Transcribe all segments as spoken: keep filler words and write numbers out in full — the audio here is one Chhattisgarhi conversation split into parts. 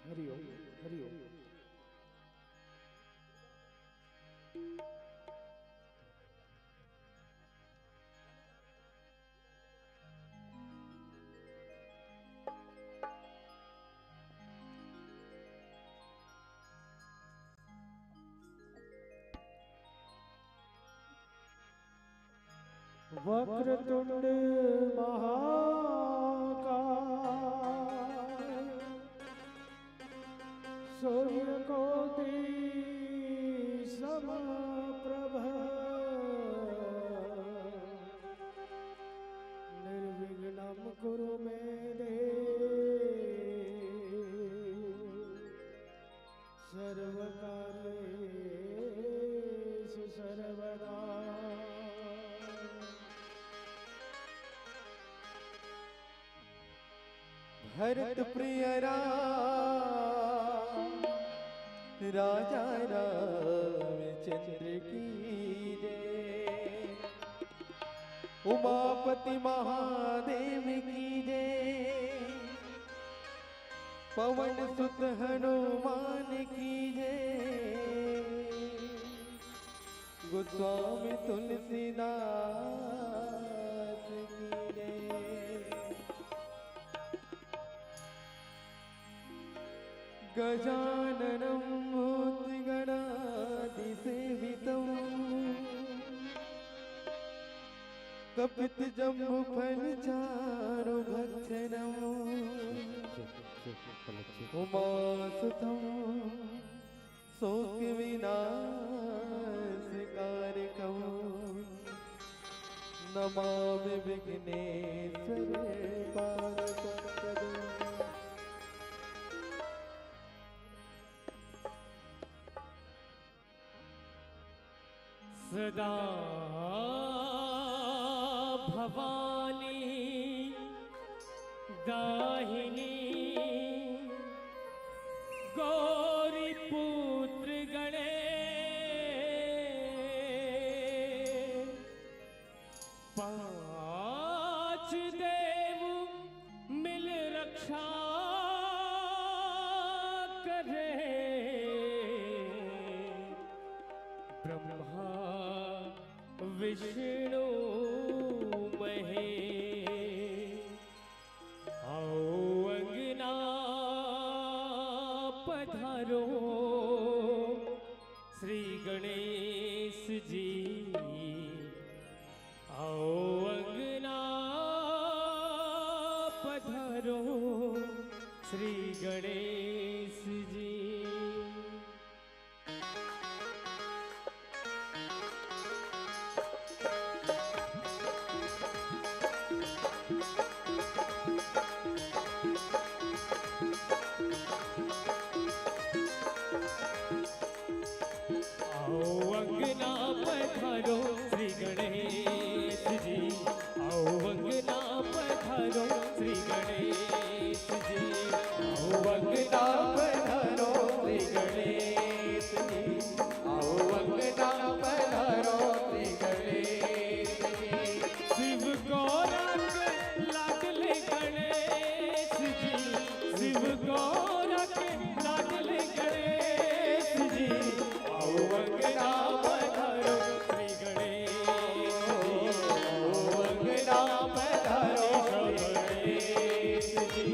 हरि ओम, हरि ओम। वक्रतुंड महाकाय, सूर्यकोटि समप्रभ, निर्विघ्नं कुरु मे देव, सर्वकार्येषु सर्वदा। भरत प्रिय राम, राजा रामचंद्र की जय। उमापति महादेव की जय। पवन सुत हनुमान की जय। गोस्वामी तुलसीदास की जय। गजाननं भूतगणादिसेवितं, कपितजम्बूफलचारुभक्षणम्। उमासुतं शोकविनाशकारकम्, नमामि विघ्नेश्वर पादपङ्कजम्। सदा भवानी दाहिनी गौरी पुत्र गणे पांच देव मिल रक्षा करे। ब्रह्मा विष्णु महेश, आओ अंगना पधारो श्री गणेश जी। आओ अंगना पधारो श्री गणेश जी। आओ अंगना पधारो श्री गणेश जी, आओ अंगना पधारो श्री गणेश जी, आओ अंगना पधारो श्री गणेश जी, आओ अंगना पधारो श्री गणेश जी। शिव गौरा के लाडले गणेश जी, शिव गौरा के लाडले गणेश जी, आओ अंगना पधारो श्री गणेश जी, आओ अंगना पधारो श्री गणेश जी।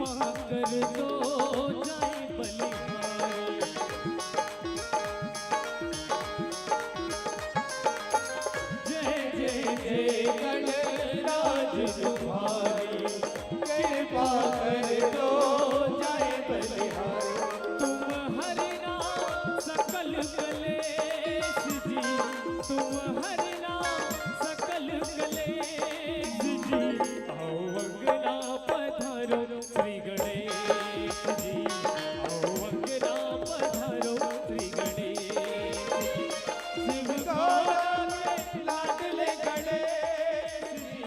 कर दो जय बलिहारी। जय जय जय गणराज तुम्हारी, कृपा कर दो जय बलिहारी। तुम हरना सकल कलेश जी, तुम हरना सकल कलेश जी। आओ अंगना पधारो श्री गणेश जी, आओ अंगना पधारो श्री गणेश जी। शिव गौरा के लाडले गणेश जी,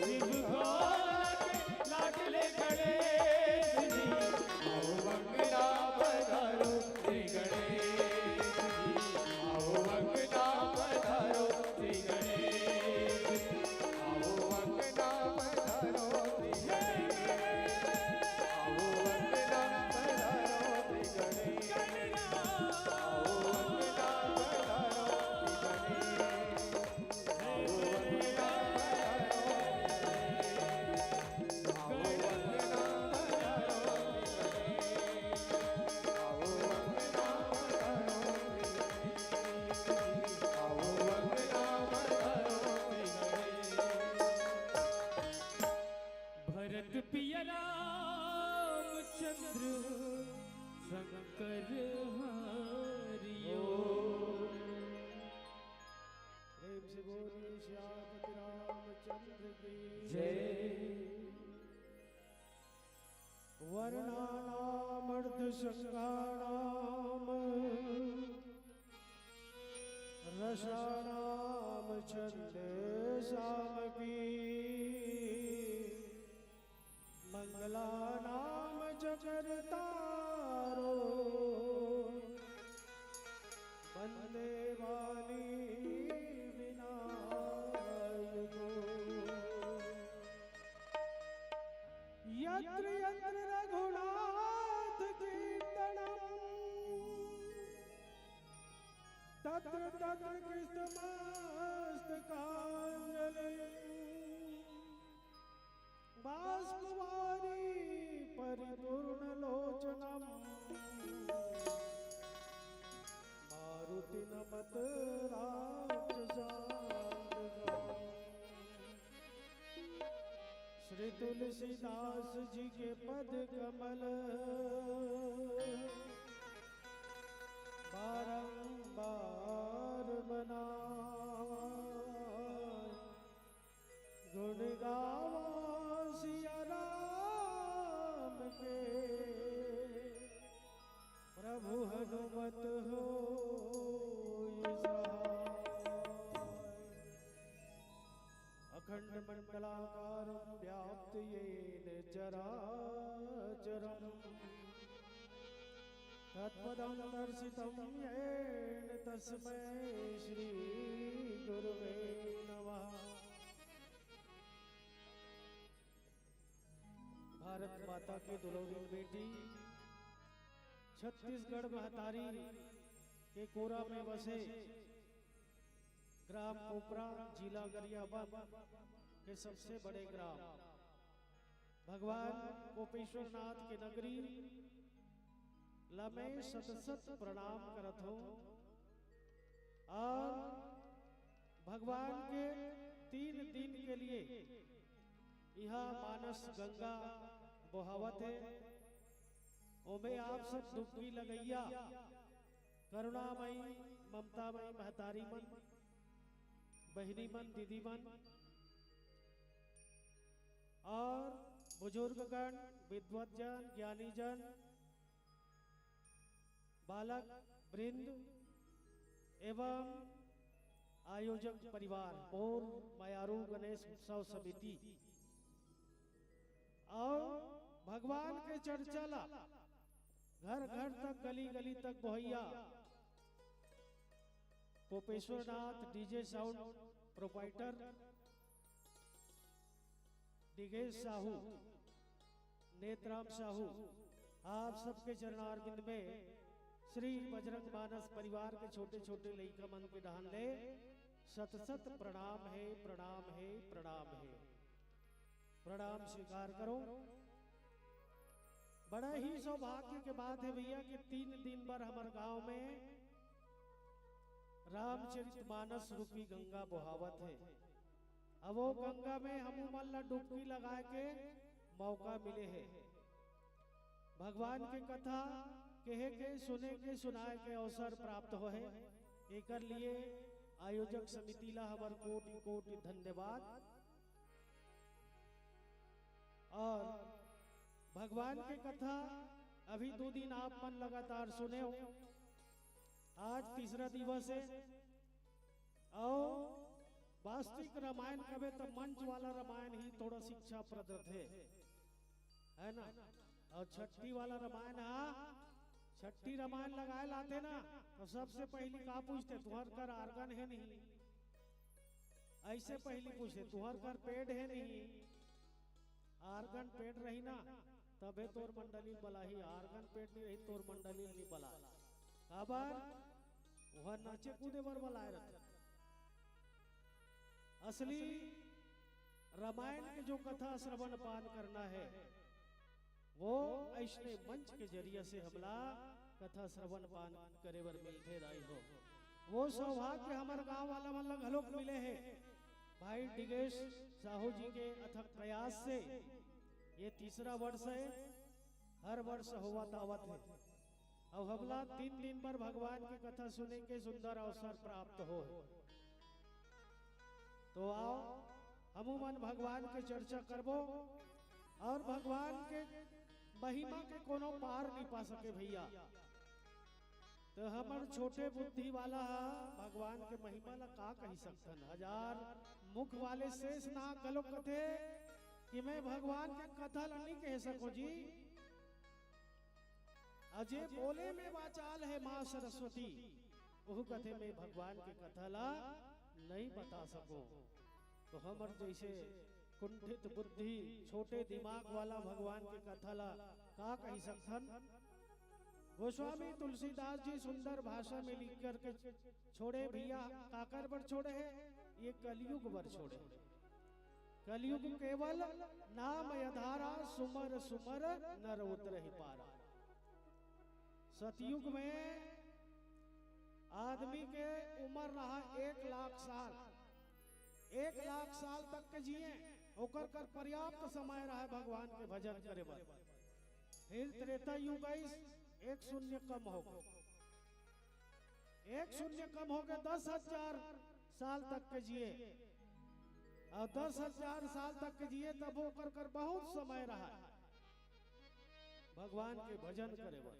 शिव गौरा के लाडले गणेश जी। आओ अंगना पधारो श्री गणेश जी, आओ अंगना पधारो श्री गणेश जी। आओ अंगना पधारो श्री गणेश। आओ अंगना पधारो श्री गणेश। आओ अंगना पधारो श्री गणेश। आओ अंगना पधारो श्री गणेश। आओ अंगना पधारो श्री गणेश। आओ अंगना पधारो श्री गणेश। आओ अंगना पधारो श्री गणेश। भरत पिया रामचंद्र शंकर हरिओ। प्रेम से बोलिए सियापति रामचंद्र की जय। वर्णानामर्धशृङ्गाणां रसानां छन्दासामपि। मङ्गलानां च कर्तारो वन्दे वाणी विनायको। यत्र यत्र रघुनाथ कीर्तनम् तत्र तत्र कृतमस्तकाञ्जलिम्। बाष्पवारि परिपूर्णलोचनम् मारुतिं नमत राक्षसान्तकम्। श्री तुलसीदास जी के पद कमल बारंबार मनावै। गुण गावा सिया राम के, प्रभु हनुमत होई सहाय। अखंड मंडलाकारं व्याप्त येन चराचरम्। तत्पदं दर्शितं येन तस्मै श्री गुरुवे नमः। भारत माता के दुलौरी बेटी, छत्तीसगढ़ महतारी के कोरा में बसे ग्राम पोपरा, जिला गरियाबंद के सबसे बड़े ग्राम भगवान कोपेश्वर नाथ के नगरी ला मैं शत शत प्रणाम करत हों। और भगवान के तीन दिन के लिए यहाँ मानस गंगा बोहावत हे, ओमे आप सब डुबकी लगइया, करुणामयी, ममतामयी महतारी मन, बहिनी मन, दीदी मन और बुजुर्गगण, विद्वत जन, ज्ञानी जन, बालक वृंद एवं आयोजक परिवार और मयारू गणेश उत्सव समिति और भगवान के चर्चा ला घर घर तक, गली गली तक बोहैया Kopeshwar Nath DJ sound proprietor Digesh Sahu, Netram Sahu, आप सबके चरणारविंद में श्री बजरंग मानस परिवार के छोटे छोटे लइका मन के डहान ले शत शत प्रणाम हे, प्रणाम हे, प्रणाम हे। प्रणाम स्वीकार करो। बड़ा ही सौभाग्य के बात हे भइया कि तीन दिन बर हमर गांव में रामचरितमानस रूपी गंगा बोहावत हे। अब वो गंगा में हमू मन ला डुबकी लगाए के मौका मिले हे। भगवान के कथा कहे के, सुने के, सुनाए के अवसर प्राप्त होहे। एकर लिए आयोजक समिति ला हमर कोटि कोटि धन्यवाद। और भगवान के कथा अभी दू दिन आप मन लगातार सुने हो, आज तीसरा दिवस हे। और वास्तविक रामायण कबे त मंच वाला रामायण ही थोड़ा शिक्षाप्रद रथे, है ना? और छट्ठी वाला रामायण हा, छट्ठी रामायण लगाए लाते ना, तो सबसे पहली का पूछते, "तुहर कर आर्गन हे नहीं?" ऐसे पहली पूछते, "तुहर कर पेड हे नहीं?" आर्गन पेड रही ना, तबे तोर मंडली बलाही। आर्गन पेड नहीं रही, तोर मंडली नहीं बला। काबर? वह नाचे कूदे बर बलाए रथे। असली रामायण के जो कथा श्रवण पान करना हे, वो अइसने मंच के जरिया से हमला कथा श्रवण पान करे बर मिलथे दाई हो। वो सौभाग्य हमर गांव वाला मन ला घलोक मिले हे। भाई डिगेश साहू जी के अथक प्रयास से ये तीसरा वर्ष हे, हर वर्ष होवत आवत हे। अउ हमला तीन दिन बर भगवान के कथा सुने के सुंदर अवसर प्राप्त हो। तो आओ, हमू मन भगवान के चर्चा करबो, और भगवान के महिमा के कोनो पार नहीं पा सके भइया। तो हमर छोटे बुद्धि वाला हा भगवान के महिमा ला का कही सकथन? हजार मुख वाले शेष नाग घलो कथे कि मैं भगवान के कथा ला नहीं कह सको जी। अजे बोले में वाचाल हे माँ सरस्वती, ओहू कथे मैं भगवान के कथा ला नहीं बता सको। तो हमर जैसे कुंठित बुद्धि, छोटे दिमाग वाला भगवान के कथा ला का कही सकथन? गोस्वामी तुलसीदास जी सुंदर भाषा में लिख करके छोड़े भइया, काकर बर छोड़े हे? ये कलयुग बर छोड़े। कलयुग केवल नाम अधारा, सुमर सुमर नर उतरहि पारा। सतयुग में आदमी के उम्र रहा एक लाख साल। एक लाख साल तक के जिए, ओकर कर पर्याप्त समय रहा भगवान के भजन करे बर। फिर त्रेता युग आइस, एक शून्य कम हो गए। एक शून्य कम हो गए, दस हजार साल तक के जिए। और दस हजार साल तक के जिए, तब ओकर कर बहुत समय रहा भगवान के भजन करे बर,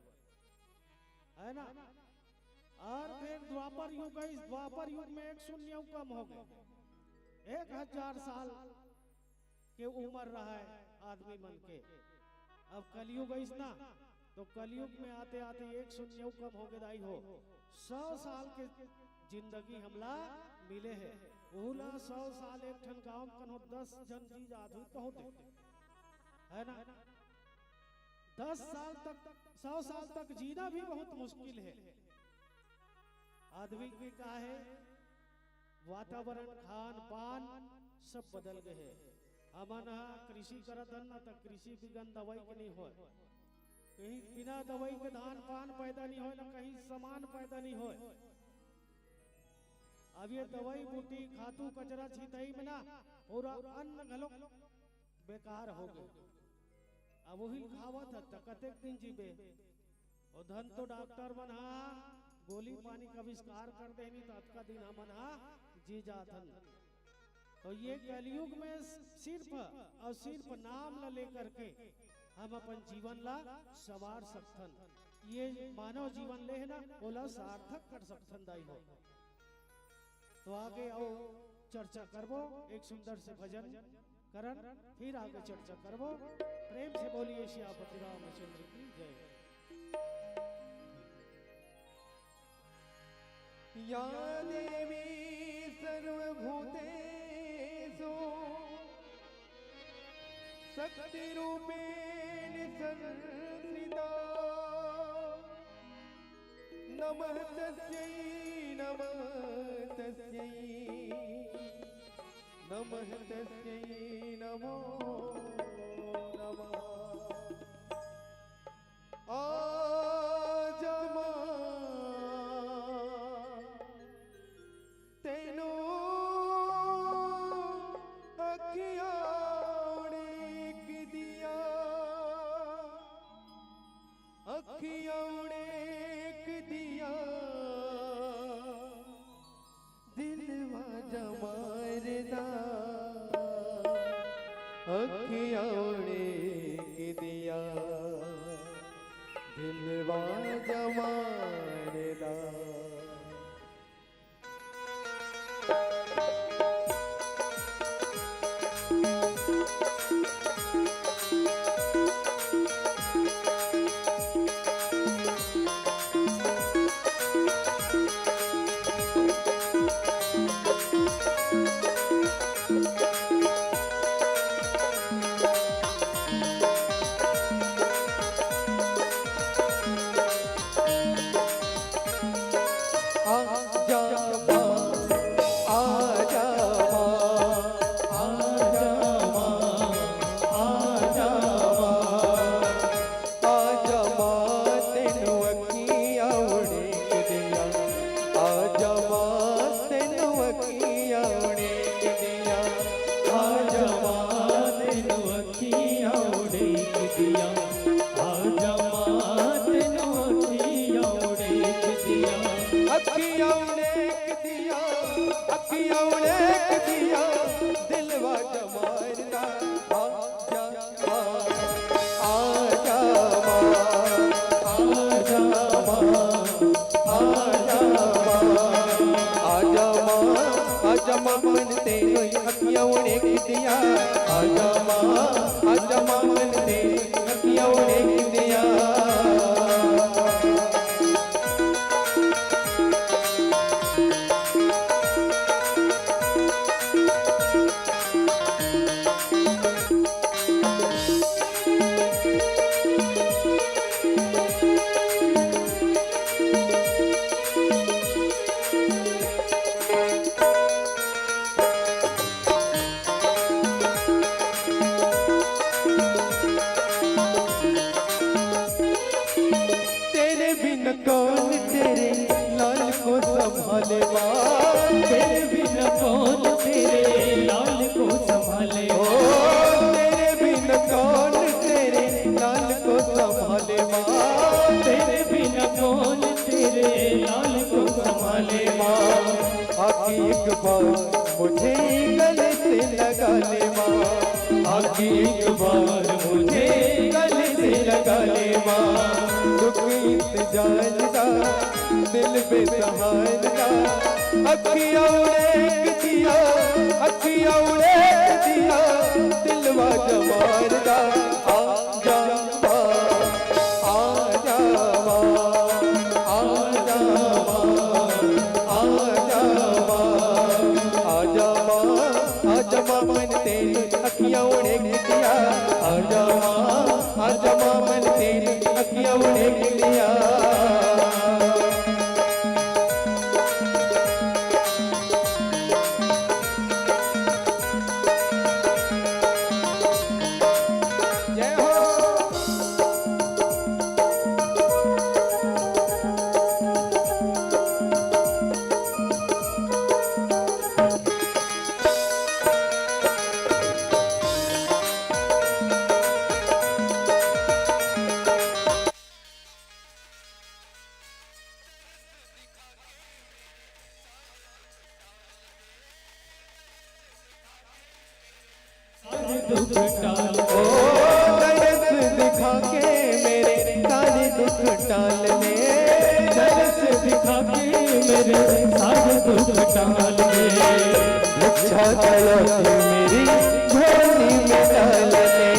है ना? और फिर द्वापर युग आइस, द्वापर युग में एक शून्य कम हो गए, एक हजार साल के उम्र रहा है आदमी मन के। अब कलयुग आइस ना, तो कलयुग में आते आते एक शून्य कम हो गए दाई हो, सौ साल के जिंदगी हमला मिले हे। ओहू ला सौ साल एक ठन गांव कनो दस झन जी जात होही बहुत, है ना? दस साल तक, सौ साल तक जीना भी बहुत मुश्किल हे। आदमी के का हे, वातावरण, खान पान सब बदल गए हे। हमन ह कृषि करत हन ना, त कृषि बिगन दवाई के नहीं होय, कहीं बिना दवाई के धान पान पैदा नहीं होय, ना कहीं सामान पैदा नहीं होय। अब ये दवाई बूटी, खातू कचरा छितई में ना पूरा अन्न घलो बेकार हो गए। अब वही खावत ह त कतेक दिन जीबे? ओ धन तो डॉक्टर मन हा गोली पानी के आविष्कार कर देनी, त अतका दिन हमन हा जी जात हन। तो ये कलयुग में सिर्फ और सिर्फ नाम ला लेकर के हम अपन जीवन ला संवार सकथन। ये मानव जीवन ले हे ना, ओला सार्थक कर सकथन दाई हो। तो आगे आओ, चर्चा करबो, एक सुंदर से भजन करन, फिर आगे चर्चा करबो। प्रेम से बोलिए सियापति रामचंद्र की जय। या देवी सर्वभूतेषु शक्तिरूपेण संस्थिता। नमः तस्यै, नमः तस्यै, नमः तस्यै नमो नमः। लेवा जमाने ला। आजा माँ, आजा माँ, आजा माँ, आजा माँ। आजा माँ, तैनू अखियाँ उड़ीक दियाँ। आजा माँ, तैनू अखियाँ उड़ीक दियाँ। आजा माँ, तैनू अखियाँ उड़ीक दियाँ। आजा माँ, तैनू अखियाँ उड़ीक दियाँ। अखियाँ उड़ीक दियाँ, अखियाँ उड़ीक दियाँ, दिलवा जमारदा। आजा माँ, आजा माँ, आजा माँ, आजा माँ, आजा माँ, आजा माँ, मन तेरी अखियाँ उड़ीक दियाँ। आजा माँ, आजा माँ, मन तेरी अखियाँ उड़ीक दियाँ। तेरे बिन कौन तेरे लाल को संभाले माँ। तेरे बिन कौन तेरे लाल को संभाले। ओ, तेरे बिन कौन तेरे लाल को संभाले माँ। तेरे बिन कौन तेरे लाल को संभाले माँ। आके एक बार मुझे गले से लगा ले माँ। आके एक बार मुझे गले से लगा ले माँ। दुख इंतजार का, दिल बेसहार का। अखियाँ उड़ीक दियाँ, अखियाँ उड़ीक दियाँ, दिलवा जमारदा। आजा माँ, आजा माँ, आजा माँ, आजा माँ, आजा माँ, आजा माँ, मन तेरी अखियाँ उड़ीक दियाँ। आजा माँ, आजा माँ, मन तेरी अखियाँ उड़ीक दियाँ। जय हो। सारे दुख टाल। ओ, दरस दिखा के मेरे सारे दुख टाल दे। दरस दिखा के मेरे सारे दुख टाल दे। भिक्षा दया की मेरी झोली में डाल दे।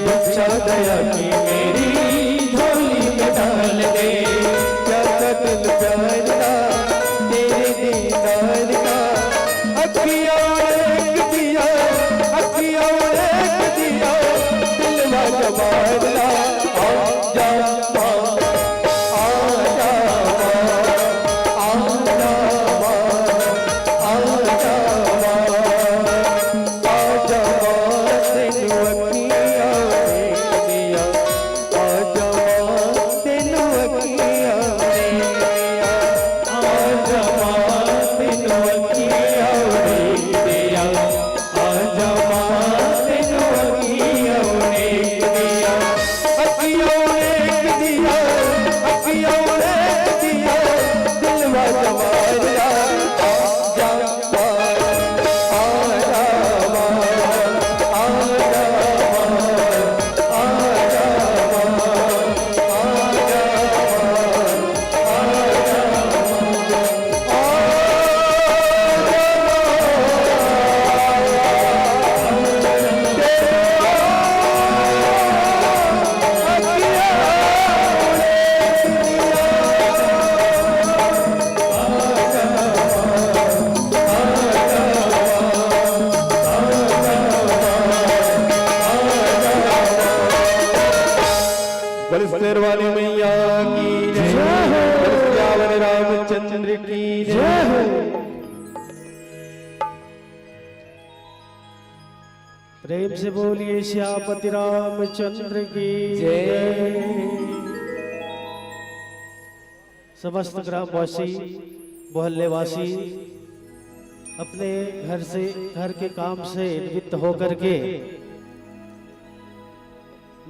भिक्षा दया की मेरी झोली में डाल दे। क्या कतल प्यार का, तेरे दीदार का। अखियाँ उड़ीक दियाँ, अखियाँ उड़ीक दियाँ, दिलवा जमारदा। आजा माँ, आजा माँ, आजा माँ, आजा माँ, आजा माँ, तैनू अखियाँ उड़ीक दियाँ। आजा माँ, तैनू अखियाँ उड़ीक दियाँ। आजा माँ, तैनू अखियाँ उड़ीक दियाँ। आजा माँ, तैनू अखियाँ उड़ीक दियाँ। अखियाँ उड़ीक दियाँ, अखियाँ उड़ीक दियाँ, दिलवा जमारदा। आजा माँ, आजा माँ, आजा माँ, आजा माँ, आजा माँ, आजा बोल शेर वाली मैया की जय। जय हो। बोल सियावर रामचंद्र की जय। जय हो। प्रेम से बोलिए सियापति रामचंद्र की जय। समस्त ग्रामवासी, मोहल्लेवासी अपने घर से, घर के काम से निवृत्त होकर के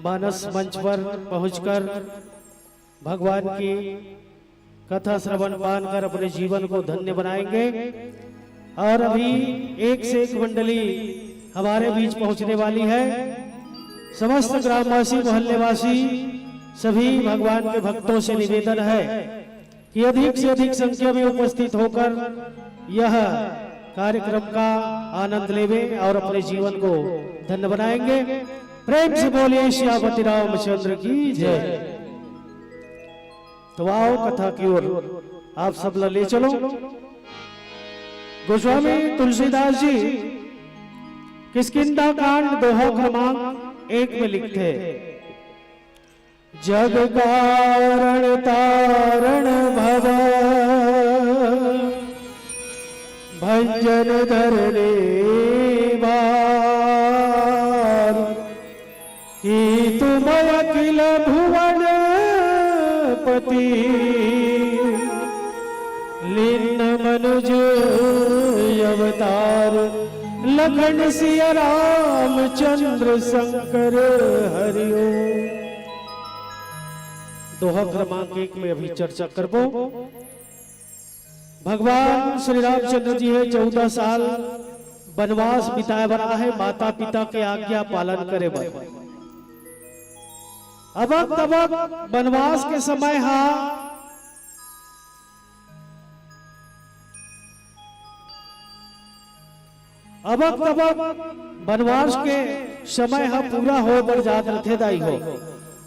मानस मंच पर पहुंचकर भगवान की कथा श्रवण पान कर अपने जीवन को धन्य बनाएंगे। और अभी एक से एक मंडली हमारे बीच पहुंचने वाली है। समस्त ग्रामवासी, मोहल्लेवासी, सभी भगवान के भक्तों से निवेदन है कि अधिक से अधिक संख्या में उपस्थित होकर यह कार्यक्रम का आनंद लेवे और अपने जीवन को धन्य बनाएंगे। प्रेम से बोलिए सियापति रामचंद्र की जय। तो आओ कथा की ओर आप सब ला ले चलो। गोस्वामी तुलसीदास जी किष्किंधा कांड दोहा क्रमांक एक में लिखते, जग कारण तारण भव भंजन धरनी बार, की तुम अखिल भुवन पति लीन मनुज अवतार, लखन सिया रामचंद्र शंकर हरिओ। दोहा क्रमांक एक में अभी चर्चा करबो। भगवान श्री रामचंद्र जी हे चौदह साल बनवास बिताए बर आहे, माता पिता के आज्ञा पालन करे बर। अबक तबक बनवास के समय हा अबक तबक बनवास के समय ह पूरा होय बर जात रथे दाई हो,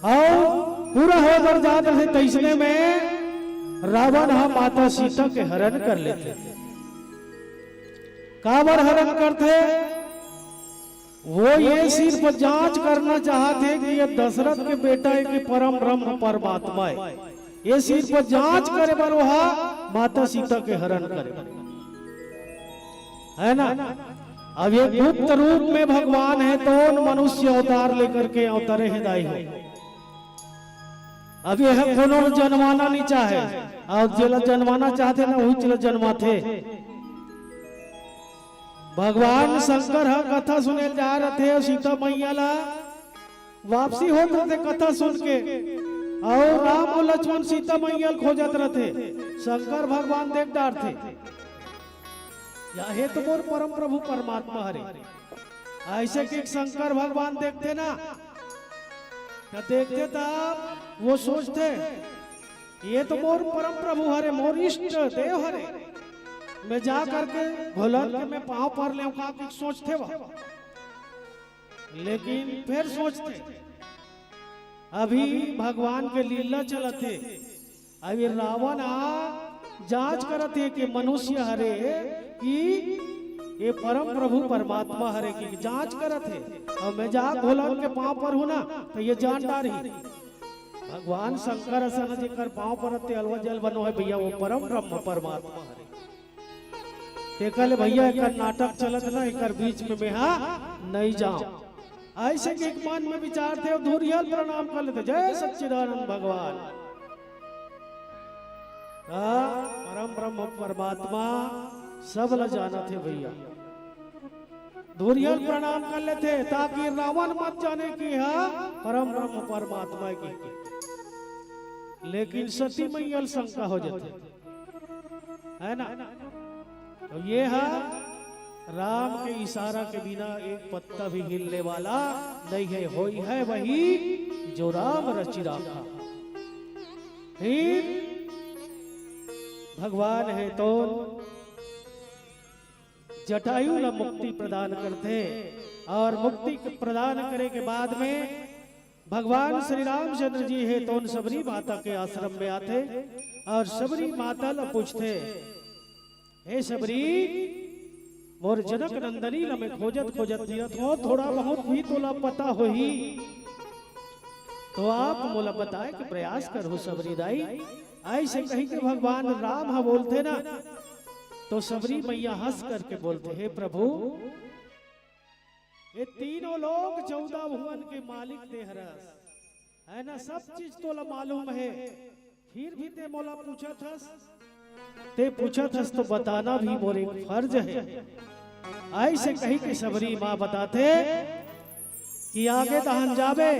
अउ पूरा होय बर जात रथे, तइसने में रावण ह माता सीता के हरण कर लेथे। काबर हरण करथे? वो ये सिर्फ जांच करना चाहत हे कि ये दशरथ के बेटा हे कि परम ब्रह्म परमात्मा हे। ये सिर्फ जांच करे बर ओहा माता सीता के हरण करे, है ना? अब ये गुप्त रूप में भगवान हे, तो मनुष्य अवतार लेकर के अवतरे हे दाई हो। अब ये ह कोनो जनमाना नहीं चाहे, अउ जेला जनमाना चाहथे ना, उही ला जनमाथे। भगवान शंकर ह कथा सुने जा रथे, सीता मैया ला वापसी होत रथे कथा सुन के, अउ राम अउ लक्ष्मण सीता मैया ल खोजत रथे। शंकर भगवान देख डारथे, या हे तो मोर परम प्रभु परमात्मा हरे। अइसे कि शंकर भगवान देखथे ना, त देखथे त वो सोचथे, ये तो मोर परम प्रभु हरे, मोर इष्ट देव हरे, मैं जा करके घोलर के मैं पांव पर लेंव का कि सोचथे वो। लेकिन फेर सोचथे, अभी भगवान के लीला चलत हे, अभी रावण आ जांच करत हे कि मनुष्य हरे कि ये परम प्रभु परमात्मा हरे कि जांच करत हे। अउ मैं जा घोलर के पांव पर हूं ना, तो ये जान डारही। भगवान शंकर असन जेकर पांव परत ते अलवा जल बनो हे भैया, वो परम ब्रह्म परमात्मा हरे। तेकर ले भैया एकर नाटक चलत ना, एकर बीच में मेहा नहीं जाऊं। अइसे के एक मन में विचारथे अउ धुरिहा ल प्रणाम कर लेथे, जय सच्चिदानंद भगवान। हाँ, परम ब्रह्म परमात्मा सब ला जानत हे भैया। धुरिहा ल प्रणाम कर लेथे ताकि रावण मत जाने कि हा परम ब्रह्म परमात्मा हे कि। लेकिन सती मैया ल शंका हो जाथे, है ना? तो ये हा राम के इशारा के बिना एक पत्ता भी हिलने वाला नहीं है। होई है वही जो राम रचि राखा। फिर भगवान हे तो जटायु ला मुक्ति प्रदान करथे अउ मुक्ति प्रदान करे के बाद में भगवान श्री रामचंद्र जी हे तोन सबरी माता के आश्रम में आथे अउ सबरी माता ला पूछथे, हे सबरी, मोर जनक नंदनी ला मैं खोजत खोजत फिरत हों, थोड़ा बहुत भी तोला पता होही। तो आप मोला बताए के प्रयास करहु सबरी दाई। ऐसे कही के भगवान राम ह बोलथे ना, तो सबरी मैया हंस करके बोलथे, हे प्रभु, ये तीनों लोग चौदह भुवन के मालिक ते हरस, है ना, सब चीज तोला मालूम है, फिर भी ते मोला पूछत हस, ते पूछत हस तो बताना भी मोर एक फर्ज है। ऐसे कही के सबरी माँ बताथे कि आगे तहन जाबे,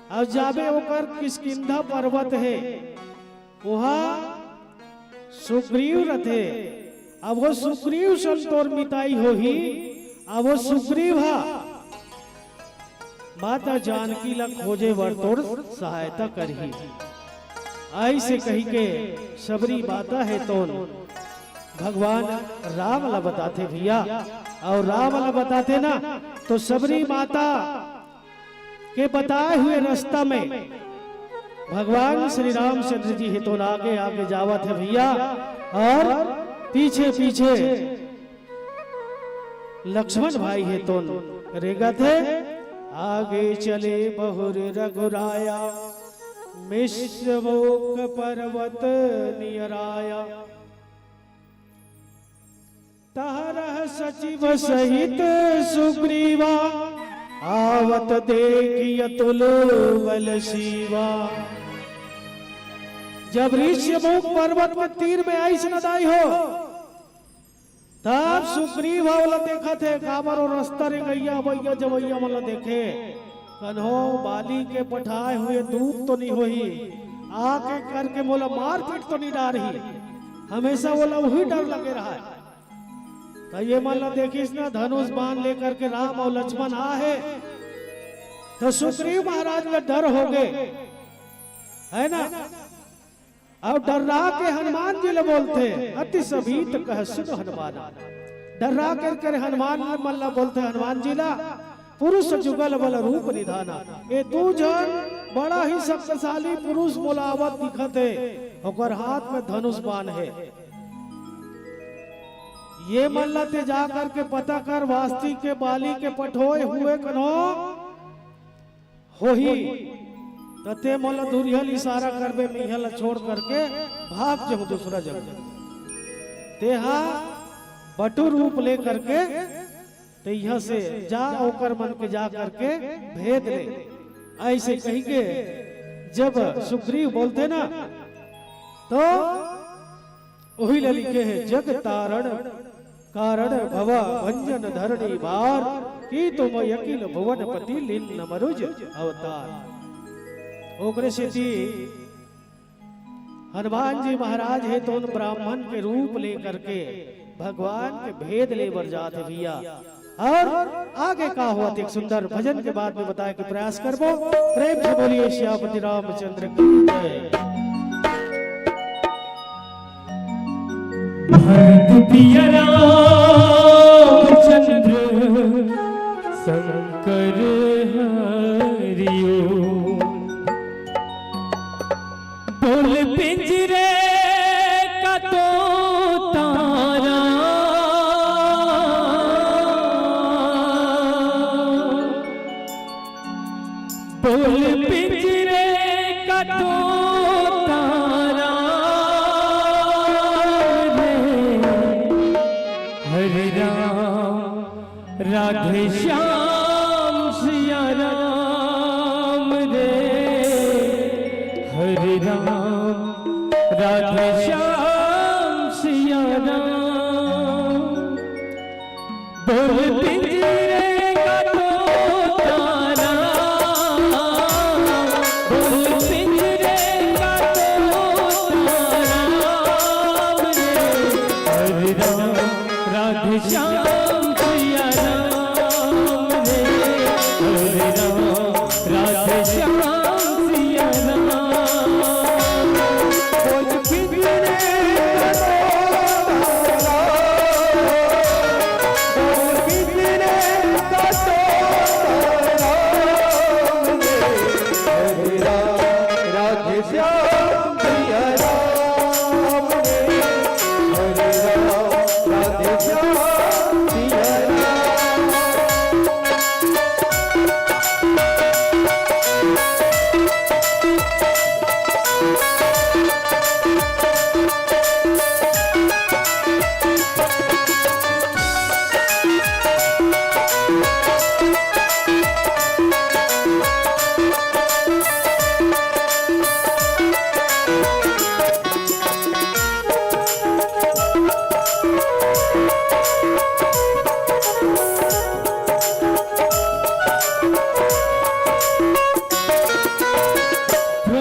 अउ जाबे ओकर किष्किंधा पर्वत है, ओहा सुग्रीव रथे। अब वो सुग्रीव सन तोर मिताई होही, अब वो सुग्रीव हा माता जानकी ला खोजे बर तोर सहायता करही। ऐसे कही के सबरी माता हे तोन भगवान राम ला बताथे भैया, अउ राम ला बताथे ना, तो सबरी माता के बताए हुए रास्ता में भगवान श्री रामचंद्र जी हे तोन आगे आगे जावत हे भैया, अउ पीछे पीछे लक्ष्मण भाई हे तोन रेंगत हे। आगे चले बहुर रघुराया, मिश्रमोक पर्वत नियराया। तहरह सचिव सहित सुग्रीवा, आवत देखि अतुल बल सीवा। जब ऋष्यमूक पर्वत के तीर में आइस न दाई हो, तब सुग्रीव ह ओला देखत हे, काबर ओ रस्ता रेंगइया अवइया जवइया मन ला देखे, कन्हो बाली के पठाए हुए दूत तो नहीं होही, आके करके मोला मारपीट तो नहीं डारही। हमेशा ओला वही डर लगे रहा है। तो ये मन ला देखिस ना, धनुष बाण लेकर के राम और लक्ष्मण आ हे, तो सुग्रीव महाराज ला डर हो गए, है ना? अउ डर्रा के हनुमान जी ला बोलथे, अति सभीत कह सुन हनुमाना। डर्रा कर कर हनुमान मन ला बोलथे, हनुमान जी ला, पुरुष जुगल बल रूप निधाना। ए दू झन बड़ा ही शक्तिशाली पुरुष मोला आवत दिखत हे, ओकर हाथ में धनुष बाण हे। ये मन ला ते जा करके पता कर, वास्ती के बाली के पठोए हुए कन्हो होही, त ते मोला दुरिहा ले इशारा करबे, मैं इहाँ ला छोड़ करके भाग जाहूं दूसरा जगह। तेहा बटु रूप ले करके ते इहाँ से जा, ओकर मन के जा करके भेद ले। ऐसे कही के जब सुग्रीव बोलथे ना, तो ओही ला लिखे हे, जग तारण कारण भव भंजन धरणी भार, की तुम अकिल भुवन पति लीन मनुज अवतार। ओकरे सेती हनुमान जी महाराज हे तोन ब्राह्मण के रूप लेकर के भगवान के भेद ले बर जात हे भैया। और आगे का हुआ, एक सुंदर भजन के बाद में बताए के प्रयास करबो। प्रेम से बोलिए श्यामपति रामचंद्र की जय। भरत पिया रामचंद्र शंकर हरिओ। बोल पिंजरे का तोता राम, बोल पिंजरे का तोता राम रे, हरे राम राधे श्याम सिया राम रे, हरे राम राधे श्याम सिया राम। बोल पिंजरे का तोता राम, बोल पिंजरे का तोता राम रे, हरे राम राधे श्याम सिया राम रे, हरे राम राधे श्याम सिया राम। बोल पिंजरे का तोता राम, बोल पिंजरे का तोता राम रे, हरे राम राधे श्याम सिया राम रे, हरे राम राधे श्याम सिया राम।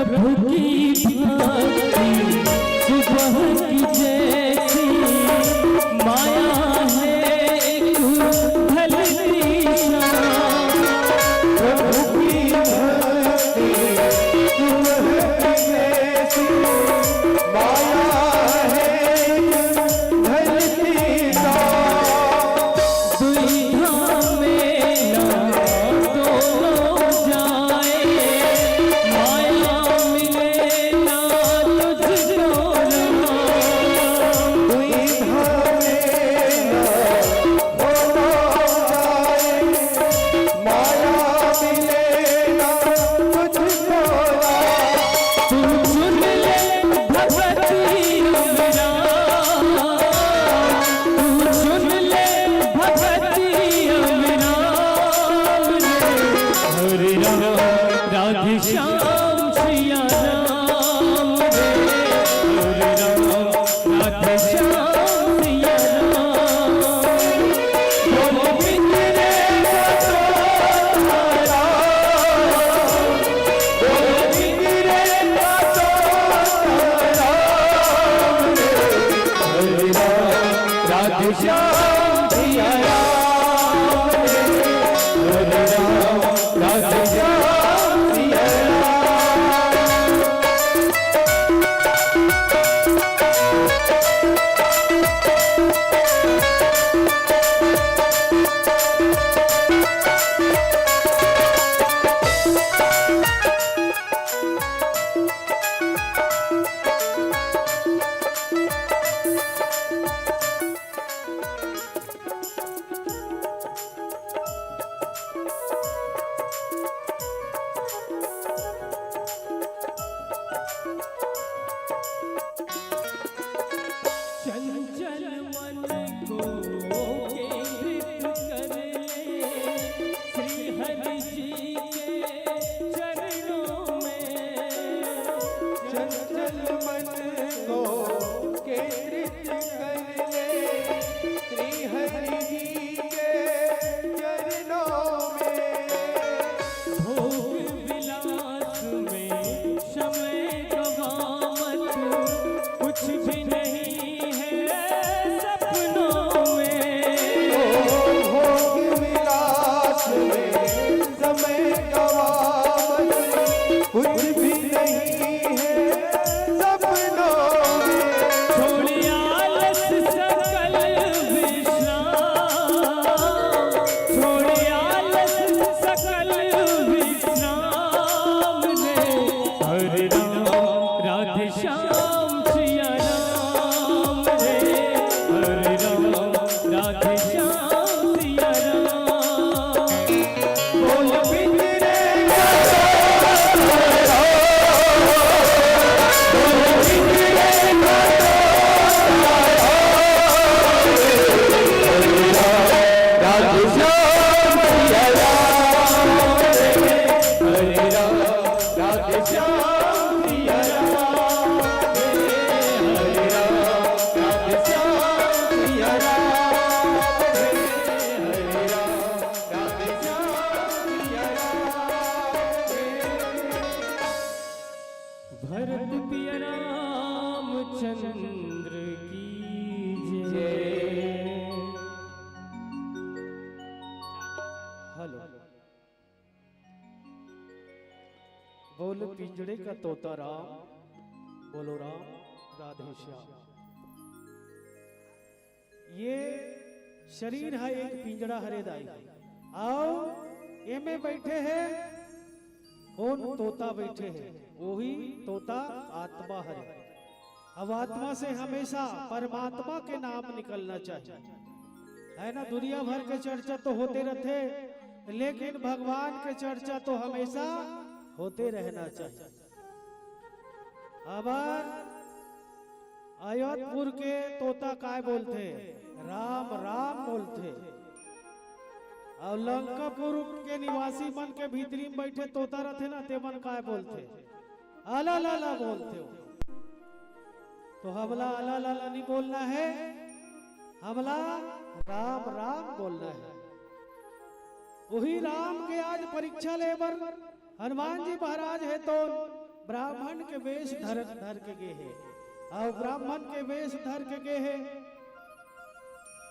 प्रभु की भक्ति सुबह की जैसी, माया है एक ढलती शाम। प्रभु की भक्ति सुबह की जैसी, माया है एक ढलती शाम। दुविधा में ना दोनों जाए, माया मिले ना तुझको राम। दुविधा में ना दोनों जाए, माया मिले ना तुझको राम। तू चुन ले भगति अविराम, तू चुन ले भगति अविराम रे। हरे राम राधे श्याम सिया राम रे। हरे राम राधे श्याम सिया राम। बोल बिंदरे का तो तारा, बोल बिंदरे का तो तारा। हरे राम राधे श्याम सिया राम रे। हरे राम राधे श्याम सिया राम। चंचल मन को केंद्रित कर ले श्री हरि जी के चरणों में। चंचल मन को केंद्रित कर ले श्री हरि जी के चरणों में। भोग विलास में समय गवा मत, कुछ भी नहीं है सपनों में। ओ, भोग विलास में समय गवा मत, कुछ भी नहीं है सपनों में। छोड़ आलस सकल विश्राम, छोड़ आलस सकल विश्राम रे। हरे राम राधे श्याम सिया राम रे। हरे राम राधे श्याम सिया राम। बोल बिंदरे का तो तारा, बोल बिंदरे का तो तारा। राधे श्याम सिया राम रे। हरे राम राधे श्याम सिया राम रे। हरे राम राधे श्याम सिया राम रे। हरे राम राधे श्याम सिया राम रे। भरत पिया रामचंद्र की जय। हेलो। बोल पिंजड़े का तोता राम, बोलो राम राधे श्याम। ये शरीर है एक पिंजड़ा हरे दाई, अउ एमे बैठे हैं कोन तोता बैठे हैं, वही तोता आत्मा हरे। अब आत्मा से हमेशा परमात्मा के नाम निकलना चाहिए, है ना? दुनिया भर के चर्चा तो होते रहते, लेकिन भगवान के चर्चा तो हमेशा होते रहना चाहिए। अब अयोधपुर के तोता काय बोलथे? राम राम बोलथे। अउ लंकापुर के निवासी मन के भीतरी में बैठे तोता रथे ना, ते मन काय बोलथे? अला लाला बोलथे हो। तो हमला अला लाला नहीं बोलना है, हमला राम राम बोलना है। वही राम के आज परीक्षा ले बर हनुमान जी महाराज हे तो ब्राह्मण के वेश धर धर के गे हे। अउ ब्राह्मण के वेश धर के गे हे,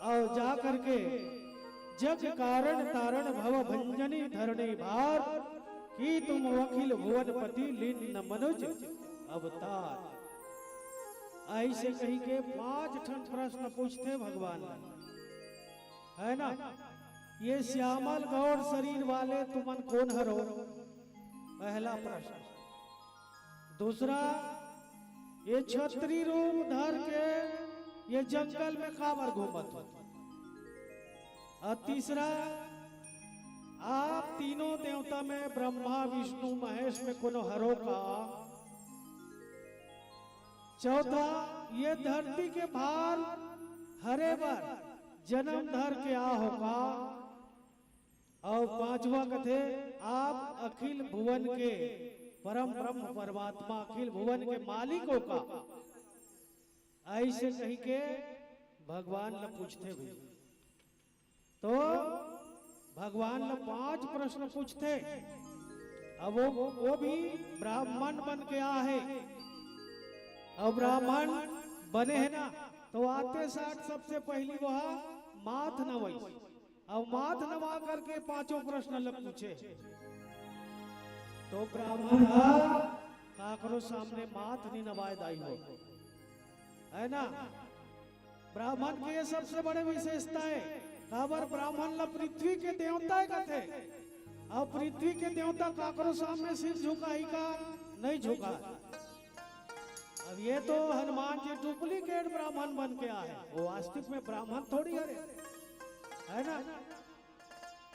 अउ जा करके जग कारण तारण भव भंजनी धरणी भार, की तुम अखिल भुवनपति लीन मनुज अवतार। ऐसे कही के पांच ठन प्रश्न पूछथे भगवान, है ना? ये श्यामल गौर शरीर वाले तुमन कोन हरो? पहला प्रश्न। दूसरा, ये छतरी रूप धर के ये जंगल में काबर घूमत हो? और तीसरा, आप तीनों देवता में ब्रह्मा, विष्णु, महेश में कोनो हरो का? चौथा, ये धरती के भार हरे बर जन्म धर के आ हो का? अउ पांचवा कथे, आप अखिल भुवन के परम ब्रह्म परमात्मा, अखिल भुवन के मालिक हो का? ऐसे कही के भगवान ल पूछथे भई। तो भगवान ल पांच प्रश्न पूछथे। अब वो, वो भी ब्राह्मण बन के आ हे। अब ब्राह्मण बने हे ना, तो आते साठ सबसे पहली वह माथ नवाई। अब माथ नवा करके पांचों प्रश्न ल पूछे। तो ब्राह्मण ह काकरो सामने माथ नहीं नवाए दाई हो, है ना? ब्राह्मण के ये सबसे बड़े विशेषता हे। काबर ब्राह्मण ल पृथ्वी के देवता कथे, अउ पृथ्वी के देवता काकरो सामने सिर झुकाही का? नहीं झुका। अब ये तो हनुमान जी डुप्लीकेट ब्राह्मण बन के आए, वो वास्तविक में ब्राह्मण थोड़ी हरे, है ना?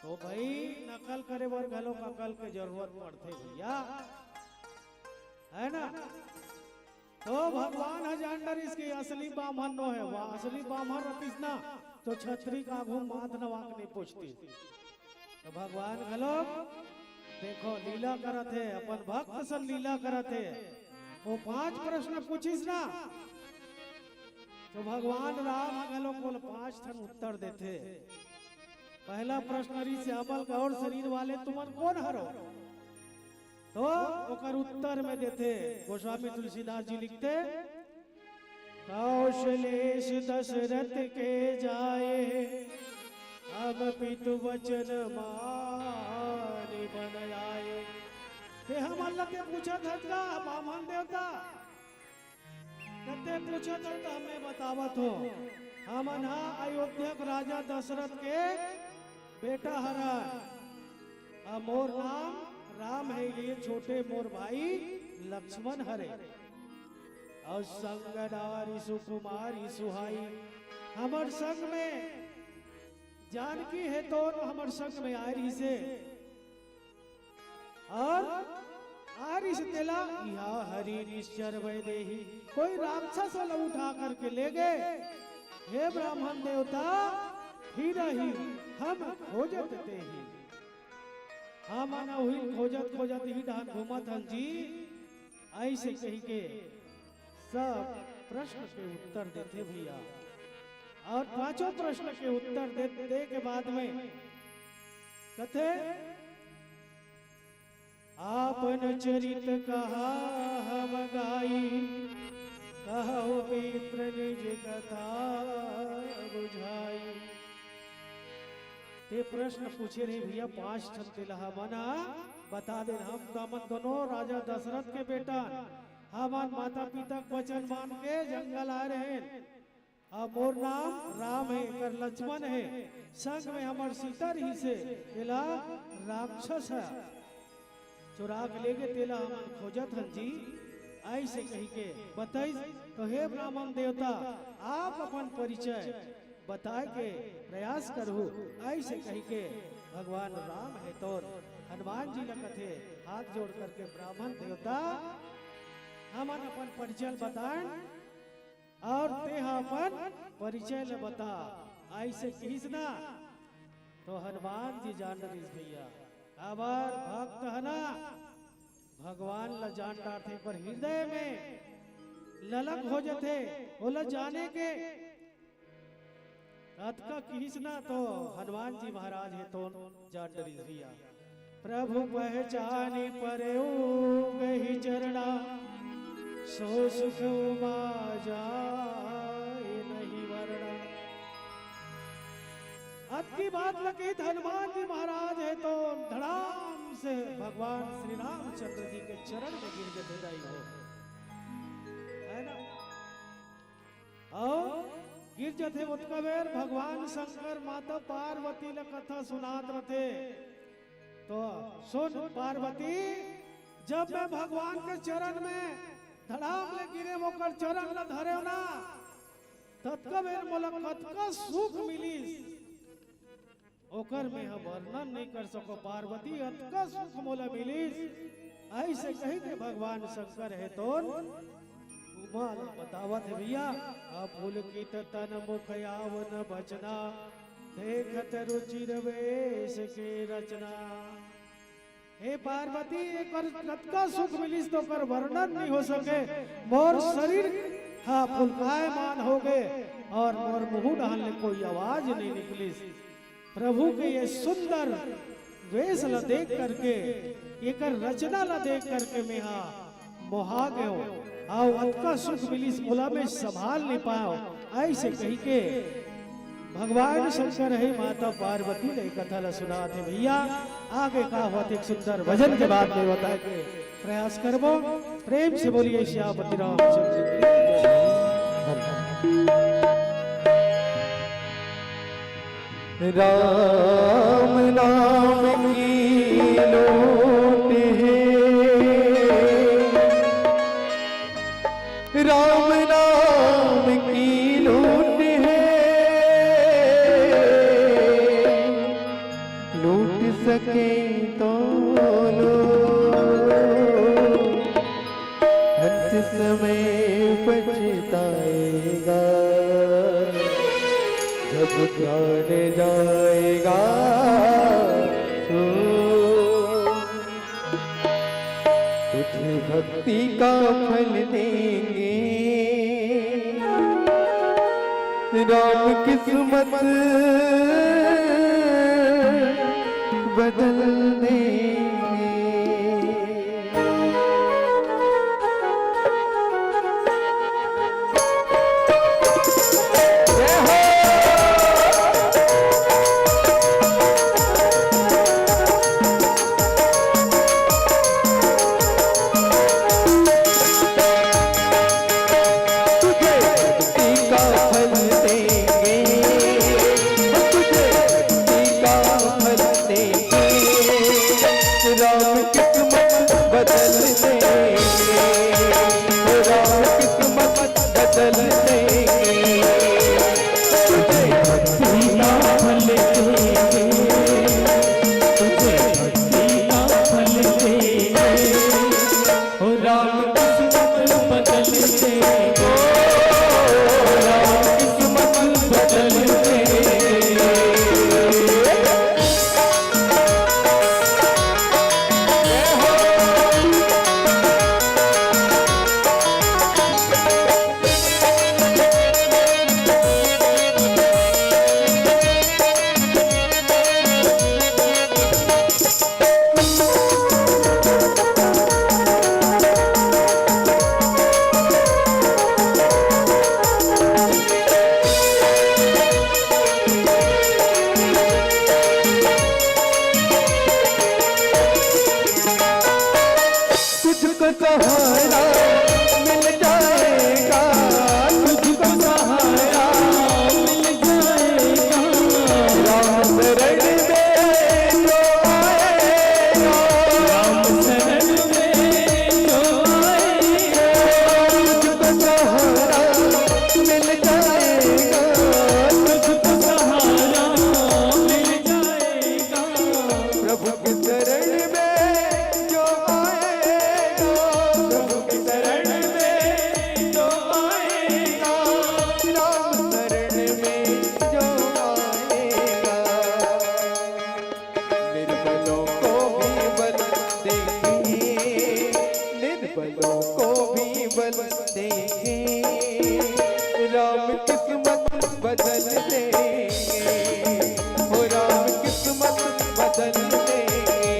तो भाई, नकल करे बर घलो अकल के जरूरत पड़थे भैया, है ना? तो भगवान ह जान डरिस कि असली ब्राह्मण नो हे, वह असली ब्राह्मण रतिस ना, तो छतरी के आघू माथ नवा के नहीं पूछतिस। तो भगवान घलो देखो लीला करत हे, अपन भक्त सन लीला करत हे। वो पांच प्रश्न पूछिस ना, तो भगवान राम घलो कोल पांच ठन उत्तर देथे। पहला प्रश्न रही, श्यामल गौर शरीर वाले तुमन कोन हरो? तो ओकर उत्तर में देथे, गोस्वामी तुलसीदास जी लिखथे, कौशलेश दशरथ के जाए, अब पितु वचन मानि बन आए। ते हमन ल के पूछत हस का, बामन देवता? कते पूछत हस त हमें बतावत हो। हमन हा अयोध्या के राजा दशरथ के बेटा हरन। अब मोर नाम राम हे, ये छोटे मोर भाई लक्ष्मण हरे। अउ संग नारी सुकुमारी सुहाई, हमर संग में जानकी हे तो हमर संग में आए रहिसे। अउ आए रहिसे तेला, इहा हरि निश्चर वै देही, कोई राक्षस वाला उठा करके ले गए। हे ब्राह्मण देवता, फिरहि हम खोजत तेहि। हमन उही खोजत खोजत ही डहन घूमत हन जी। ऐसे कही के सब प्रश्न के उत्तर देथे भैया। अउ पांचों प्रश्न के उत्तर दे, दे के बाद में कथे, आपन चरित कहा हम गाई, कहु विप्र निज कथा बुझाई। ते प्रश्न पूछे रहे भैया, पांच ठन तेला हमन बता दे। हम दमन दोनों राजा दशरथ के बेटा, हमन माता पिता के वचन मान के जंगल आए रहे। अब मोर नाम राम हे, कर लक्ष्मण हे, संग में हमर सीता रहिसे, तेला राक्षस ह चुरा के लेगे, तेला हमन खोजत हन जी। ऐसे कही के बताइस, तो हे ब्राह्मण देवता, आप अपन परिचय बताए के प्रयास करहु। ऐसे कही के भगवान राम हे तोर हनुमान जी ल कथे, हाथ जोड़ करके, ब्राह्मण देवता, हमन अपन परिचय बताएन, अउ तेहा अपन परिचय ल बता। ऐसे कहिस ना, तो हनुमान जी जान डरिस भैया, काबर भक्त ह ना, भगवान ल जान डारथे, पर हृदय में ललक हो जथे, ओला जाने के। अतका किहिस ना तो हनुमान जी महाराज हे तो जान डरिस भैया। प्रभु पहचानी परेउ गहि चरणा, सो सुख उमा जाय नहीं वरणा। अतकी बात ल कहित हनुमान जी महाराज हे तो धड़ाम से भगवान श्री रामचंद्र जी के चरण में गिर जथे दाई हो, है ना? अउ गिर जथे ओतका बेर भगवान शंकर माता पार्वती ल कथा सुनात रथे। तो सुन पार्वती, जब मैं भगवान के चरण में धड़ाम ले गिरे, ओकर चरण ल धरेव ना, ततका बेर मोला कतका सुख मिलिस, ओकर मैं ह वर्णन नहीं कर सको पार्वती, अतका सुख मोला मिलिस। ऐसे कहि के भगवान शंकर हे तोन उमा ल बतावत हे भैया। आ पुलकित तन मुख आवुन बचना, देखत रुचिर वेश के रचना। हे पार्वती, एकर कतका सुख मिलिस तो ओकर वर्णन नहीं हो सके। मोर शरीर हा पुलकायमान हो गे अउ मोर मुहूं डहन ले कोई आवाज नहीं निकलिस। प्रभु के ये सुंदर वेश ला देख करके, एकर रचना ला देख करके मैं हा मोहा गेंव, अउ अतका सुख मिलिस मोला मैं संभाल नहीं पाएंव। ऐसे कहि के भगवान शंकर हे माता पार्वती ल ए कथा ला सुनात हे भैया। आगे का होवत हे एक सुंदर भजन के बाद में बताए के प्रयास करबो। प्रेम से बोलिए सियापति रामचंद्र की जय। राम नाम की लोट है, राम नाम की लोट है, लूट सके तो लो, अंत समय पछताएगा, जब प्राण जाएगा तो। तुझे भक्ति का फल देंगे, राम किस्मत बदल देंगे। तुझे भक्ति का फल देंगे, तुझे भक्ति का फल देंगे, राम किस्मत बदल देंगे, राम किस्मत बदल देंगे। तुझे भक्ति का फल देंगे, तुझे भक्ति का फल देंगे। ओ राम किस्मत बदल दे, ओ राम किस्मत बदल दे। तुझको सहारा मिल जाएगा, तुझको सहारा मिल जाएगा। राम शरण में जो आएगा, राम शरण में जो आएगा, तुझको सहारा मिल जाएगा, तुझको सहारा मिल जाएगा। प्रभु के शरण में जो आएगा, प्रभु के शरण में जो आएगा, राम शरण में जो आएगा। निर्बलों को भी बल देंगे, निर्बलों को भी बल देंगे, राम किस्मत बदल देंगे, हो राम किस्मत बदल देंगे।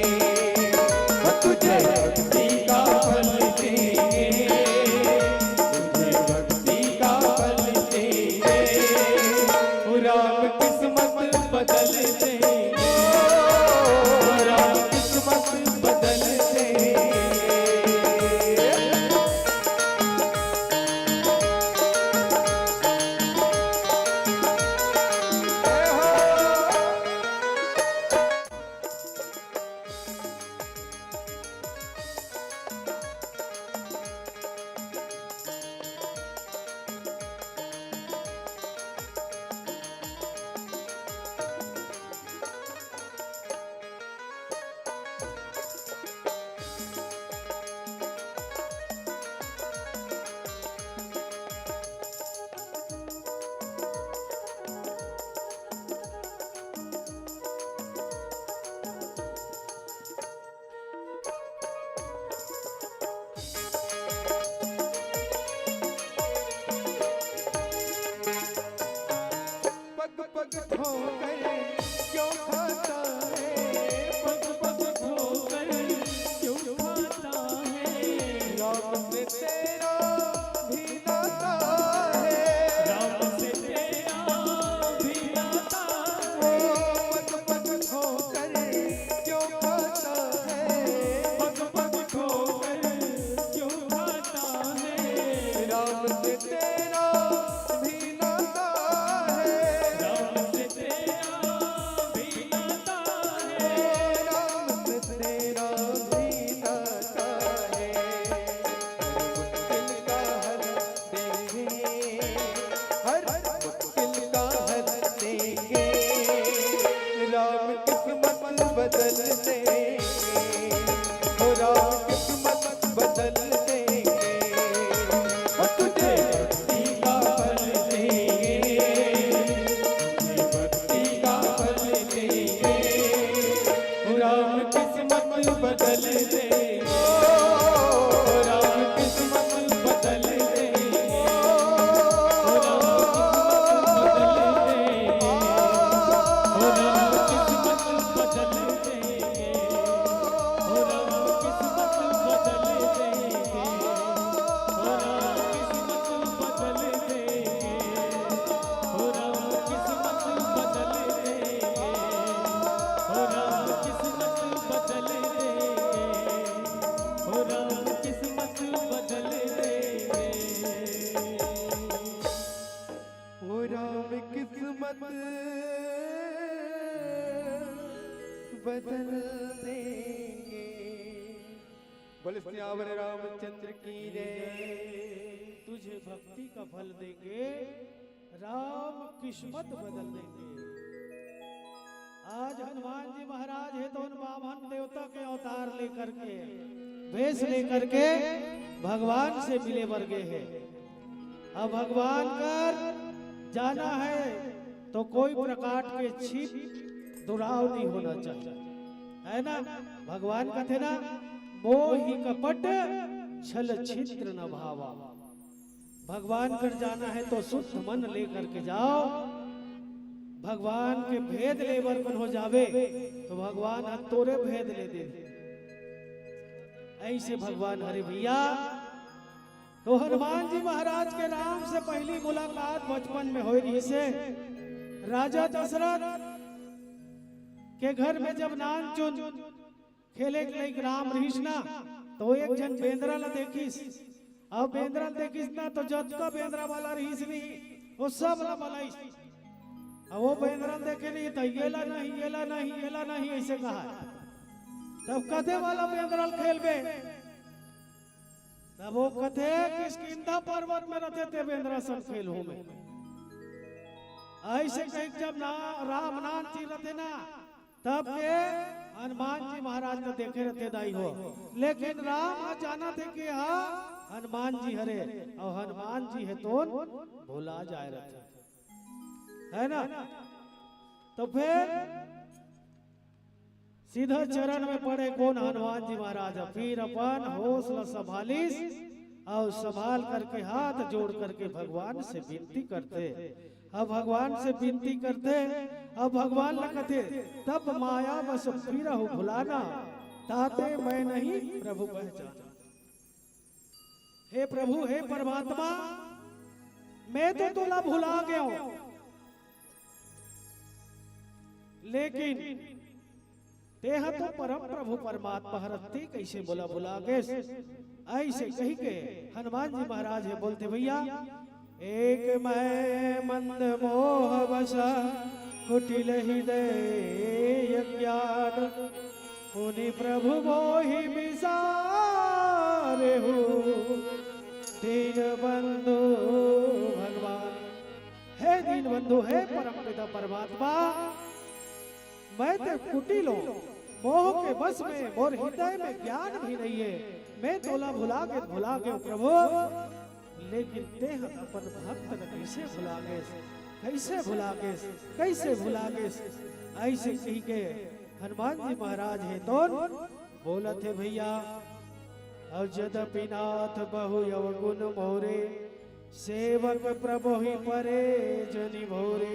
ठोकर क्यों खाता है? पग पग ठोकर क्यों खाता है? राम से तेरा भी नाता है। राम से तेरा भी नाता है। ओ पग पग ठोकर क्यों खाता है? पग पग ठोकर क्यों खाता है? राम से तेरा भी नाता है। राम से तेरा भी नाता है। राम से तेरा भी नाता है। हर मुश्किल का हल देंगे, हर मुश्किल का हल देंगे। राम किस्मत बदल देंगे, हो राम किस्मत बदल देंगे। हो तुझे भक्ति का फल देंगे, तुझे भक्ति का फल देंगे। हो राम किस्मत बदल देंगे, हो राम किस्मत बदल देंगे, हो राम किस्मत बदल देंगे, हो राम किस्मत बदल देंगे। हो राम किस्मत बदल देंगे, हो राम किस्मत बदल देंगे, हो राम किस्मत बदल देंगे, हो राम किस्मत बदल देंगे, हो राम किस्मत बदल देंगे। वो राम किस्मत बदल देंगे। बोले सियावर रामचंद्र की जय। तुझे भक्ति का फल देंगे, राम किस्मत बदल देंगे। आज हनुमान जी महाराज हे तो उन बामन देवता के अवतार लेकर के, भेष लेकर के भगवान से मिले बर गे हे। अब भगवान कर जाना हे तो कोई प्रकार के छिप दुराव नहीं होना चाहिए, है ना? भगवान कथे ना, मोहि कपट छल छिद्र न भावा। भगवान कर जाना हे तो शुद्ध मन लेकर के जाव। भगवान के भेद ले बर कोनो जाबे तो भगवान ह तोरे भेद ले दे। अइसे भगवान हरे भइया। तो हनुमान जी महाराज के राम से पहिली मुलाकात बचपन में होय रहिस हे। राजा दशरथ के घर में जब नानचुन खेले के लइक राम रहिस ना, तो एक झन बेंदरा ला देखिस। अब बेंदरा ला देखिस ना, तो जतका बेंदरा वाला रहिस नहीं, वो सब ला बलाइस। अब वो बेंदरा ला देखे नहीं, तो ये ला नहीं, ये ला नहीं, ये ला नहीं, अइसे कहा। तब कथे वाला बेंदरा ला खेलबे? तब वो कथे किष्किंधा पर्वत में रथे ते बेंदरा सन खेलहूं मैं। अइसे कहिके जब ना, राम नानचुन रथे ना, तब के हनुमान जी महाराज ला देखे रथे दाई हो, लेकिन राम ह जानथे कि हा हनुमान जी हरे, अउ हनुमान जी हे तोन भुला जाय रथे, है ना? तो फिर सीधा चरण में पड़े कोन हनुमान जी महाराज, फिर अपन होश ला संभालिस अउ संभाल करके हाथ जोड़ करके भगवान से विनती करथे। अब भगवान से विनती करथे, अब भगवान ला कथे, तब माया बस फिरहु भुलाना, ताते मैं नहीं प्रभु पहचाना। हे प्रभु, हे परमात्मा, मैं तो तोला भुला गेंव, लेकिन तेहा तो परम प्रभु परमात्मा हरस, ते कइसे मोला भुला गेस? अइसे कहिके हनुमान जी महाराज हे बोलथे, भइया, एक मैं मंद मोह बस कुटिल हृदय अज्ञान, मुनि प्रभु मोहि बिसारेहु दीन बंधु भगवान। हे दीन बंधु, हे परम पिता परमात्मा, मैं ते कुटिल हों, मोह के बस में, मोर हृदय में ज्ञान भी नइ हे। मैं तोला भुला गेंव, भुला गेंव प्रभु, लेकिन तेह अपन भक्त ला कइसे भुला गेस, कइसे भुला गेस, कइसे भुला गेस? अइसे कहिके हनुमान जी महाराज हे तोन बोलथे भइया। अउ जदपि नाथ बहु अवगुन मोरे, सेवक प्रभु ही परे जनि भोरे।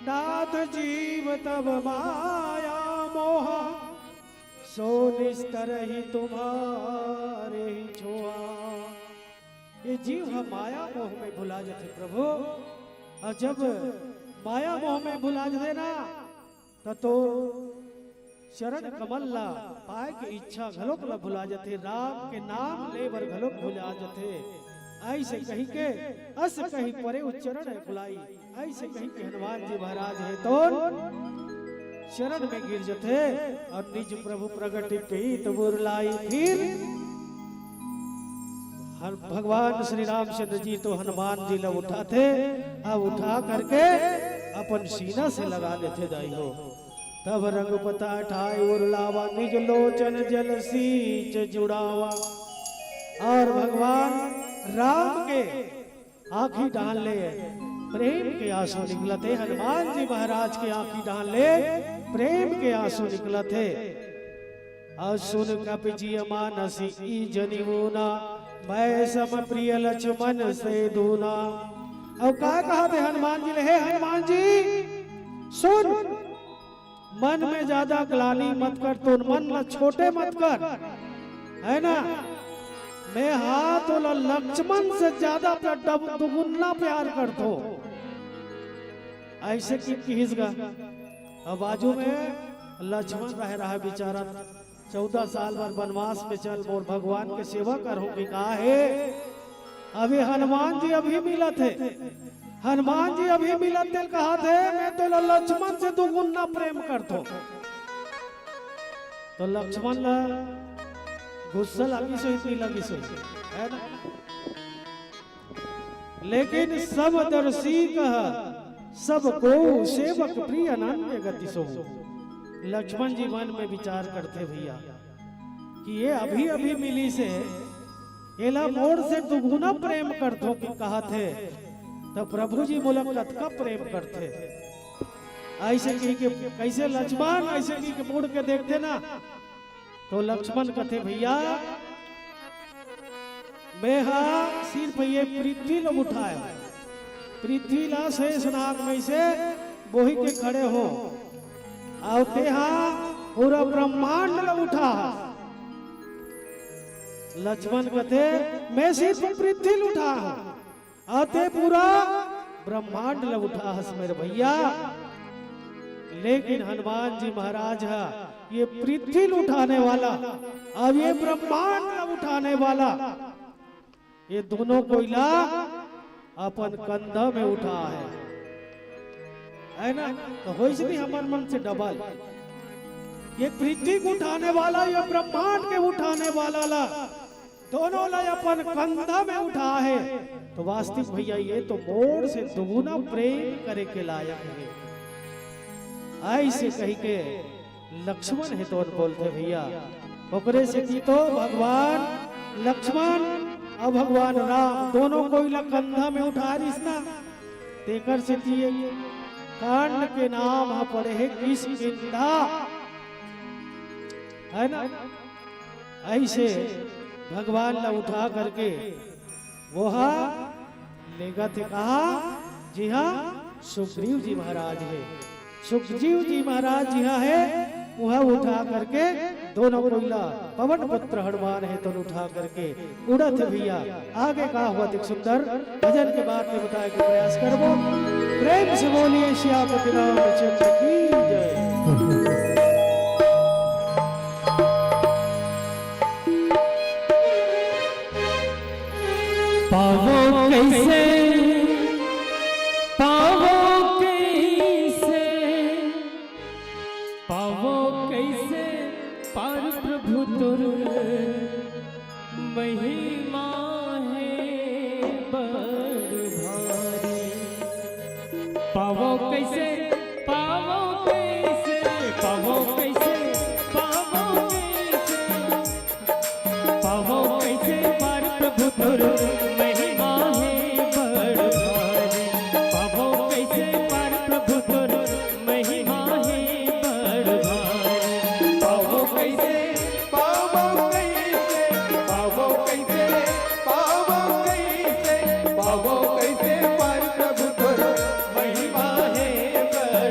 नाथ जीव तब माया मोह, सो निस्तर ही तुम्हारे ही छोहा। ये जीव ह माया मोह में भुला जथे प्रभु। अउ जब माया मोह में भुला जथे ना, त तोर चरण कमल ला पाए के इच्छा घलोक ला भुला जथे, राम के नाम ले बर घलोक भुला जथे। अइसे कहिके, अस कहि परे उच्चरण है बुलाई, अइसे कहिके हनुमान जी महाराज हे तोर चरण में गिर जथे अउ निज प्रभु प्रगट पीत उर लाई। फिर हर भगवान श्री रामचंद्र जी तो हनुमान जी ला उठाथे, अब उठा करके अपन सीना से लगा लेथे दाई हो। तब रघुपता ठाय उर लावा, निज लोचन जल सींच जुड़ावा। अउ भगवान राम के आँखी डाहन ले प्रेम के आंसू निकलथे, हनुमान जी महाराज के आँखी डाहन ले प्रेम के आंसू निकलथे। अउ सुन कपि जिय मानसि ई जनि ऊना, मय सम प्रिय लछमन से दूना। अउ का कहथे हनुमान जी ले, हे हनुमान जी, सुन, मन में ज्यादा ग्लानि मत कर, तोर मन ला छोटे मत कर, है ना? मैं हा तोला लक्ष्मण से ज्यादा प्र-, डब-, दुगुना प्यार करथों। अइसे कि किहिस गा, अब बाजू में लक्ष्मण रहे रहा बेचारा, चौदह साल बर बनवास में चल, मोर भगवान के सेवा करहूं कि का हे? अभी हनुमान जी अभी मिलत हे, हनुमान जी अभी मिलत हे, कहत हे, "मैं तो ल-, लक्ष्मण से दुगुना प्रेम करथों।" तो लक्ष्मण ला गुस्सा लगिस होही, इतनी लगिस होही, है ना? लेकिन सब दर्शी कह सब को सेवक प्रिय अनन्य गति सो। लक्ष्मण जी मन में विचार करथे भैया कि ये अभी अभी मिलिस हे, एला मोर से दुगुना प्रेम करथों कि कहत हे, त प्रभु जी मोला कतका प्रेम करथे। अइसे कहिके, कइसे लक्ष्मण, अइसे कहिके मुड़ के देखथे ना, तो लक्ष्मण कथे, "भैया, मैं हा सिर्फ ये पृथ्वी ल उठाय, पृथ्वी ला शेष नाग में से बोही के खड़े हों, अउ तेहा पूरा ब्रह्मांड ल उठाहस।" लक्ष्मण कथे, "मैं सिर्फ पृथ्वी ल उठाय हों, अउ तें पूरा ब्रह्मांड ल उठाहस मेरे भैया।" लेकिन हनुमान जी महाराज ह ये पृथ्वी ल उठाने वाला, अब ये ब्रह्मांड ल उठाने वाला, ये दोनों कोई ला अपन कंधा में उठाय हे, है ना? तो होइस नहीं हमर मन से डबल, ये पृथ्वी को उठाने वाला, ये ब्रह्मांड के उठाने वाला ला दोनों ला अपन कंधा में उठाय हे, तो वास्तविक भैया ये तो मोर से दुगुना प्रेम करे के लायक हे। अइसे कहिके लक्ष्मण हे तोन बोलथे भैया। ओकरे सेती तो भगवान लक्ष्मण अउ भगवान राम दोनों कोई ला कंधा में उठाय रिहिस ना, तेकर सेती ये कांड के नाम ह पड़े हे किष्किंधा, है ना? अइसे भगवान ला उठा करके वो हा लेगथे कहाँ? जिहाँ सुग्रीव जी महाराज हे, सुग्रीव जी महाराज जिहाँ हे, उहाँ उठा करके दोनों कोई ला पवन पुत्र हनुमान हे तोन उठा करके उड़त हे भैया। आगे का होवत एक सुंदर भजन के बाद में बताय के प्रयास करबो। प्रेम से बोलिए सियापति रामचंद्र की जय। पावों कइसे, पावों कइसे, पावों कइसे पार प्रभु तोर महिमा हे बड़ भारी। पावों कइसे, पावों कइसे, पावों कइसे, पावों कइसे, पावों कइसे पार प्रभु तोर महिमा हे बड़ भारी। पावों कइसे पार प्रभु तोर महिमा हे बड़ भारी। पावों कइसे, पावों कइसे, पावों कइसे, पावों कइसे, पावों कइसे पार प्रभु तोर महिमा हे बड़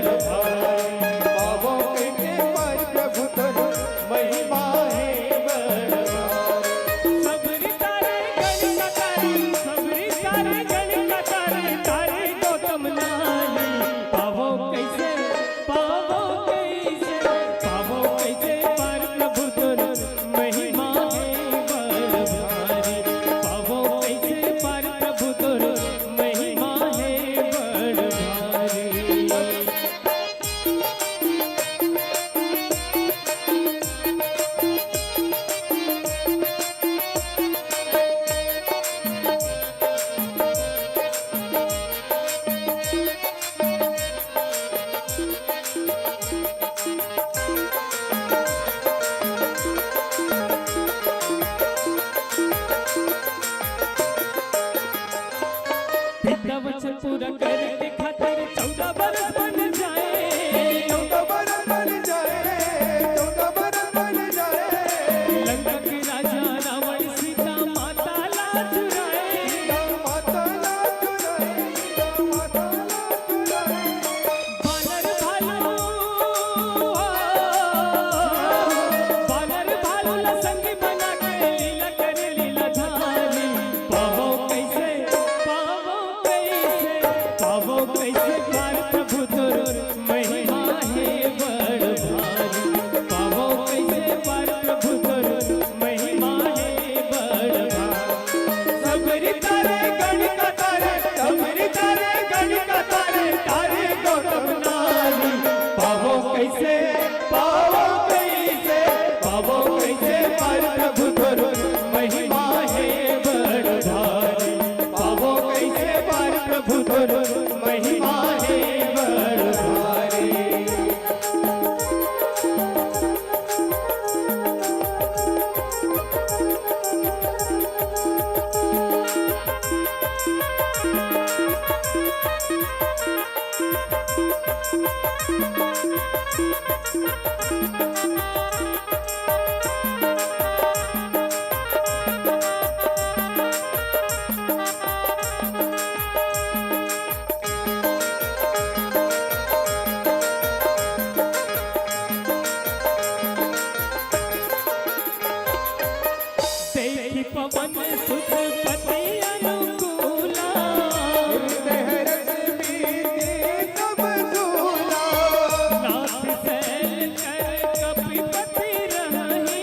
पिता वचन पूरा करे के खातिर चौदह बरस बन जाए। चौदह बरस बन जाए, चौदह बरस बन जाए। लंका के राजा रावण सीता माता ला चुराए। माता ला चुराए, माता ला चुराए। बानर भालू, बानर भालू ला संगी बना के लीला करे लीलाधारी। पावो कैसे, पावो कैसे, पावो कैसे पार प्रभु तोर महिमा हे बड़ भारी। पावो कैसे पार प्रभु तोर महिमा हे बड़ भारी। सबरी तारे गण का तारे, सबरी तारे गण का तारे, तारे गौतम नारी। पावो कैसे, पावो कैसे, पावो कैसे पार प्रभु तोर महिमा हे बड़ भारी। पावो कैसे पार प्रभु तोर महिमा हे बड़ भारी। देखि पवन सुत पति अनुकूला। दहरस बीती सब दूला। नाथ सैल कर कपिपति रहहि।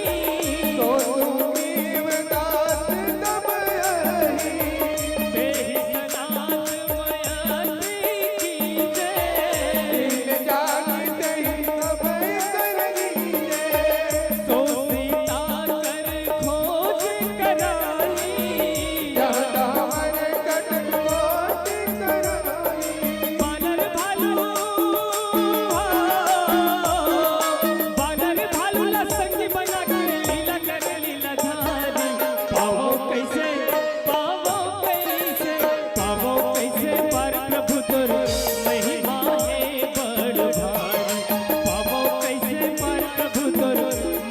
सोनू देवदास तब रही। देहि सनाथ मया की जय। दिल जान तही सब कर दीजे। सो सीता कर खोज कराई। जहाँ हर कट कोट कराई। बानर भालू, बानर भालू ला संगी बना के लीला कर लीलाधारी। पावो कैसे, पावो कैसे, पावो कैसे पार प्रभु तोर महिमा हे बड़ भारी। पावो कैसे पार प्रभु तोर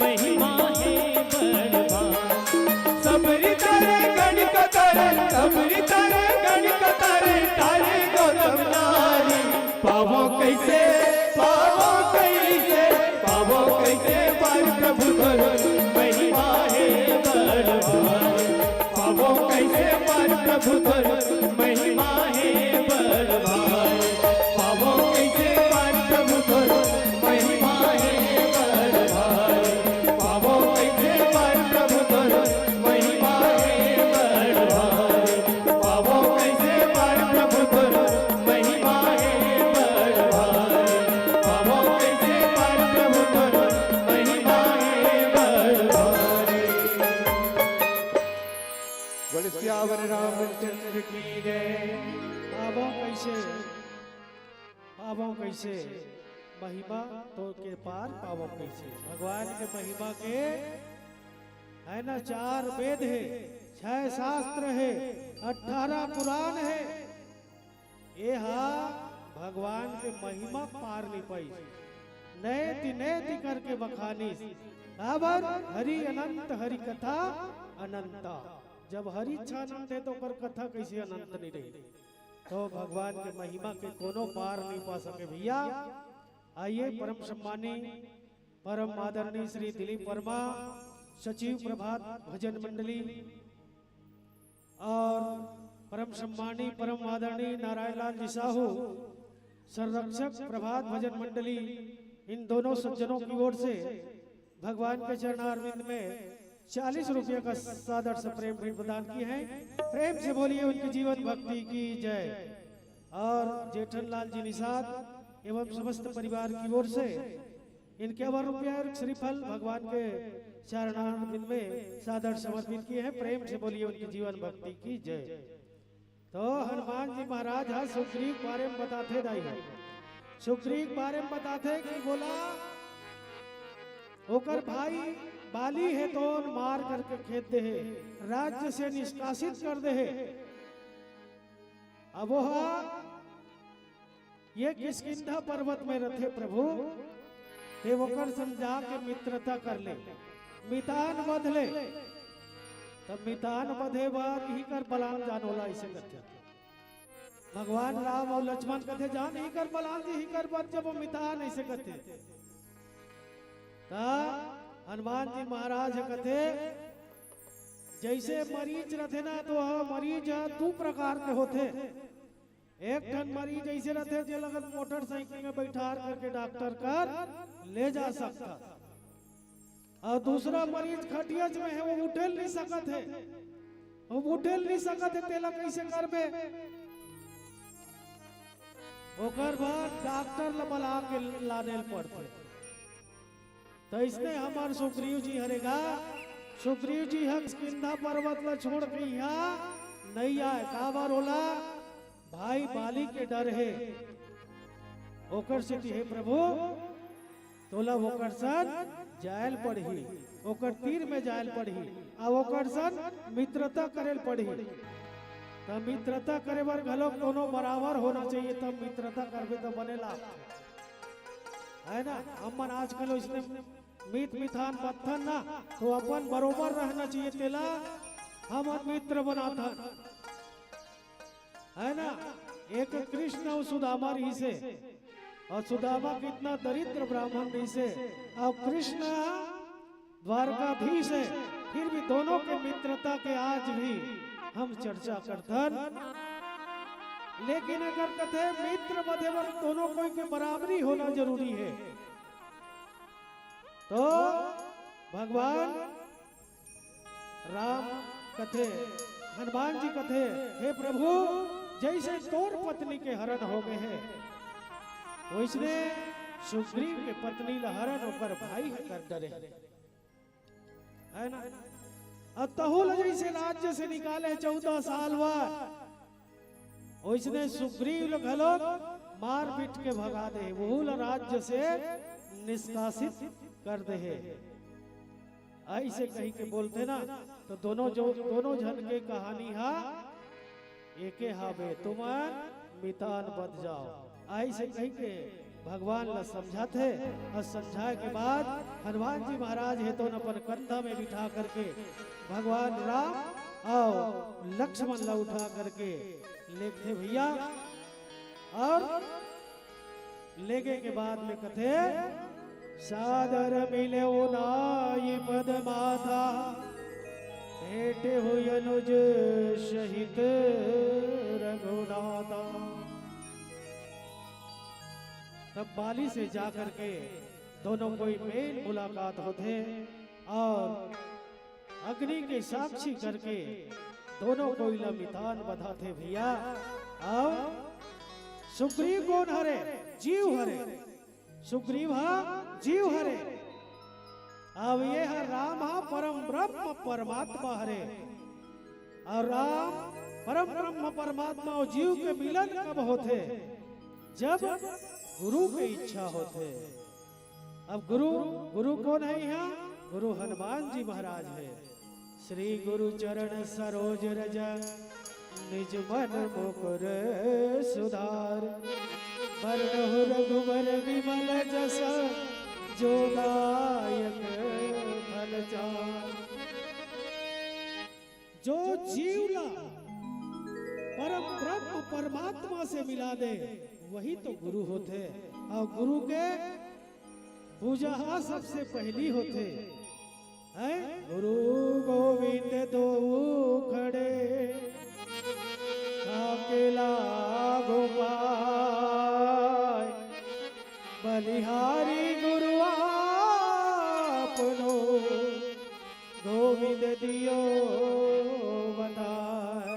महिमा हे बड़ भारी। सबरी तारे गण का तारे, सबरी तारे गण का तारे, तारे गौतम नारी। पावो कैसे, पावो कैसे, पावो कैसे पार प्रभु तोर महिमा हे बड़ भारी। पावो कैसे पार प्रभु तोर महिमा हे बड़ भारी। पावो कैसे पार प्रभु तोर महिमा हे बड़ भारी। पावो कैसे पार प्रभु तोर महिमा हे बड़ भारी। पावो कैसे पार प्रभु तोर महिमा हे बड़ भारी। पावो कैसे पार प्रभु तोर महिमा हे बड़ भारी। बोल सियावर रामचंद्र की जय। पावो कैसे, पावो कैसे महिमा तोर के पार पावो कैसे। भगवान के महिमा के है ना, चार वेद हे, छह शास्त्र हे, अठारह पुराण हे। ये हा भगवान के महिमा पार नहीं पाई। नैति नैति करके बखानिस। काबर? हरि अनंत हरि कथा अनंता। जब हरि इच्छा अनंत हे तो ओकर कथा कैसे अनंत नहीं रही? तो भगवान के महिमा के कोनो पार नहीं पा सके भैया। आइए परम सम्मानी परम आदरणीय श्री दिलीप वर्मा, सचिव प्रभात भजन मंडली, और परम सम्मानी परम आदरणीय नारायण लाल जी साहू, संरक्षक प्रभात भजन मंडली, इन दोनों सज्जनों की ओर से भगवान के चरणारविंद में चालीस रुपये का सादर से प्रेम भेंट प्रदान किए हैं। प्रेम से बोलिए उनकी जीवन भक्ति की जय। और जेठन लाल जी निषाद एवं समस्त परिवार की ओर से इनके अवर रुपया और श्रीफल भगवान के चरणारविंद में सादर समर्पित किए हैं। प्रेम से बोलिए उनकी जीवन भक्ति की जय। तो हनुमान जी महाराज हा सुग्रीव बारे में बताथे दाई हो। सुग्रीव बारे में बताथे कि बोला ओकर भाई बाली हे तो ओन मार करके खेद दे हे, राज्य से निष्कासित कर दे हे। अब वो ये किष्किंधा पर्वत में रथे प्रभु, ते ओकर संग जाके मित्रता कर ले, मितान बध ले। तब मितान बधे बर इही कर बलान जान ओला, अइसे कथे। भगवान राम अउ लक्ष्मण कथे, जान इही कर बलान जी, इही कर बध जबो मितान, अइसे कथे। त हनुमान जी महाराज ह कथे, जइसे मरीज रथे ना, तो ह मरीज ह दू प्रकार के होथे। एक ठन मरीज अइसे रथे, जेला अगर मोटरसाइकिल में बैठार करके डॉक्टर कर ले जा सकथा, अउ दूसरा मरीज खटियाच में हे, वो उठे ल नइ सकत हे, वो उठे ल नइ सकत हे, तेला कइसे करबे? ओकर बाद डॉक्टर ल बला के लाने ल पड़थे। त अइसने हमर सुग्रीव जी हरे गा, सुग्रीव जी ह किष्किंधा पर्वत ल छोड़ के इहाँ नइ आय, काबर ओला भाई बाली के डर हे। ओकर सेती हे प्रभु, तोला ओकर संग जायल पड़ही, ओकर तीर में जायल पड़ही, अउ ओकर संग मित्रता करे ल पड़ही। त मित्रता करे बर घलोक दोनों बराबर होना चाहिए, तब मित्रता करबे त बने लागथे, है ना? हमन आजकल अइसने मीत मितान बंधथन ना, तो अपन बरोबर रहना चाहिए, तेला हमन मित्र बनाथन, है ना? एक कृष्ण अउ सुदामा रहिसे, अउ सुदामा कितना दरिद्र ब्राह्मण रहिसे, अउ कृष्ण द्वारकाधीश हे, फिर भी दोनों के मित्रता के आज भी हम चर्चा करथन। लेकिन अगर कथे मित्र बधे बर दोनों कोई के बराबरी होना जरूरी हे, तो भगवान राम कथे, हनुमान जी कथे, हे प्रभु, जइसे तोर पत्नी के हरण हो गे हे, वइसने सुग्रीव के पत्नी ल हरण ओकर भाई ह कर डरे हे, है ना? अउ तहू ल जइसे राज्य से निकाले हे चौदह साल बर, वइसने सुग्रीव ल घलोक मार पीट के भगा दे, वहू ल राज्य से निष्कासित कर दे हे। अइसे कहि के बोलथे ना, तो दोनों जो, दोनों झन के कहानी हा एके हावे, तुमन मितान बध जाव। अइसे कहि के भगवान ला समझाथे, अउ समझाए के बाद हनुमान जी महाराज हे तो अपन कंधा में बिठा करके भगवान राम अउ लक्ष्मण ला उठा करके लेगथे भैया। अउ लेगे के बाद में कथे, सादर मिले नाई पद माथा, भेंटे हुई अनुज सहित रघुनाथा। तब बाली से जा करके दोनों कोई मेल मुलाकात होथे अउ अग्नि के साक्षी करके दोनों कोई ल मितान बधाथे भैया। अउ सुग्रीव कोन हरे? जीव हरे। सुग्रीव हा जीव हरे। अब ये ह राम हा परम ब्रह्म परमात्मा हरे। अउ राम परम ब्रह्म परमात्मा अउ जीव के मिलन कब होथे? जब गुरु के इच्छा होथे। अब गुरु, गुरु कोन हे इहाँ? गुरु हनुमान जी महाराज हे। श्री गुरु चरण सरोज रज निज मन मुकुर सुधार। बरनहु रघुबर विमल जस जो दायक फल चार। जो जीव ला परम ब्रह्म परमात्मा से मिला दे, वही तो गुरु होथे। अउ गुरु के पूजा हा सबसे पहली होथे, हैं? गुरु गोविंद दो खड़े, काके लागो पाय, बलिहारी गुरु आपनो, गोविंद दियो बताय।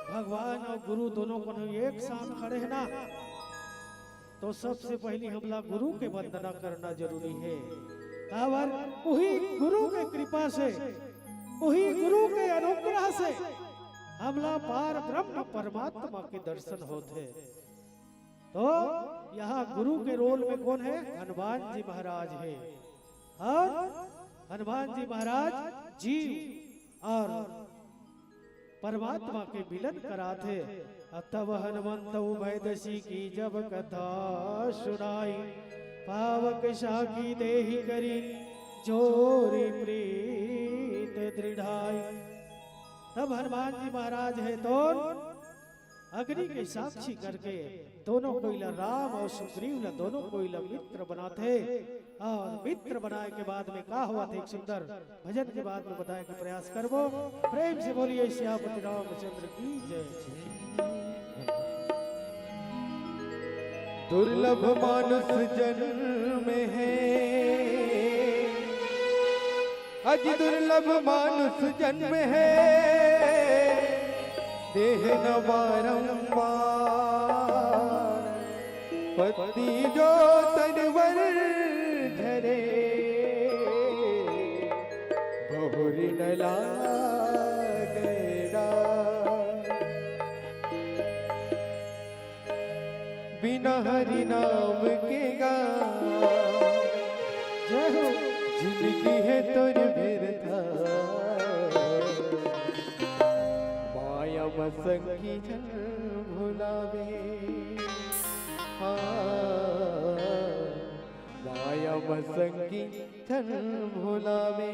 भगवान अउ गुरु दोनों कोनो एक साथ खड़े हे ना, तो सबसे पहली हमला गुरु के वंदना करना जरूरी हे। काबर उही गुरु के कृपा से, उही गुरु के अनुग्रह से हमला पार ब्रह्म परमात्मा के दर्शन होथे। तो यहाँ गुरु के रोल में कोन हे? हनुमान जी महाराज हे। अउ हनुमान जी महाराज जीव अउ परमात्मा के मिलन कराथे। तब हनुमंत उभय दसी की जब कथा सुनाई, पावक साखी देहि करी जोरी प्रीत दृढ़ाई। तब हनुमान जी महाराज हे तो अग्नि के साक्षी करके दोनों कोई ला, राम और सुग्रीव ला, दोनों कोई ला मित्र बनाथे। और मित्र बनाए के बाद में का होवथे, एक सुंदर भजन के बाद में बताए के प्रयास करबो। प्रेम से बोलिए सियापति रामचंद्र की जय। दुर्लभ मानुष जन्म हे, अति दुर्लभ मानुष जन्म हे, देह न बारंबार। पत्ती जो तनवर झरे, बहुरि न लागे डार। बिना हरि नाम के गा, जय हो। जिंदगी हे तोर बिरथा, माया मसंगी झन भुलावे। हाँ, माया मसंगी झन भुलावे।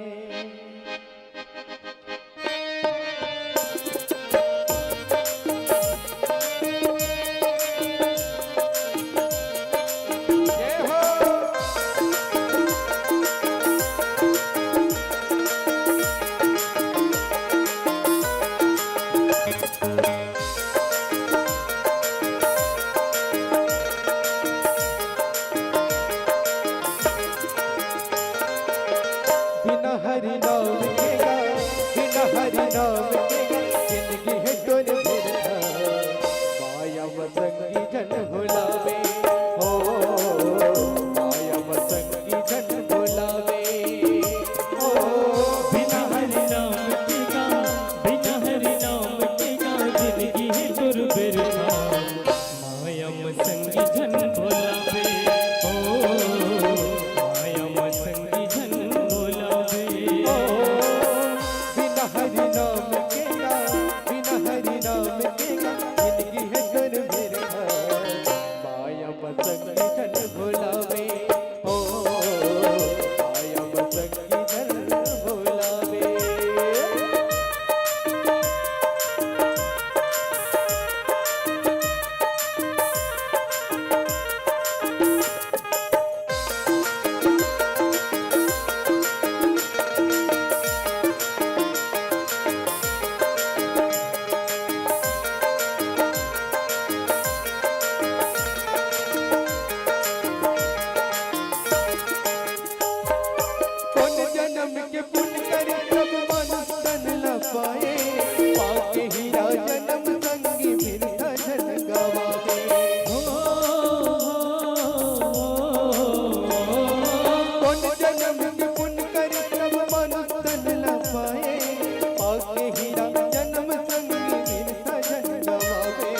बिना हरि नाम के गा, बिना हरि नाम के गा, जिंदगी हे तोर बिरथा। माया मसंगी झन भुलावे, हो, माया मसंगी झन भुलावे, हो। बिना हरि नाम के गा, बिना हरि नाम के गा, जिंदगी हे तोर बिरथा। माया मसंगी झन भुलावे, ओ, माया मसंगी झन भुलावे। ओ, बिना हरि नाम के गा, बिना हरि नाम के गा, जिंदगी हे तोर बिरथा। माया मसंगी झन भुलावे, ओ, माया मसंगी झन भुलावे। कोन जनम के पुन करी तब मानुष तन ला पाए, पाके हीरा जनम संगी बिरथा झन गवावे। हो, कोन जनम के पुन करी तब मानुष तन ला पाए, पाके हीरा जनम संगी बिरथा झन गवावे।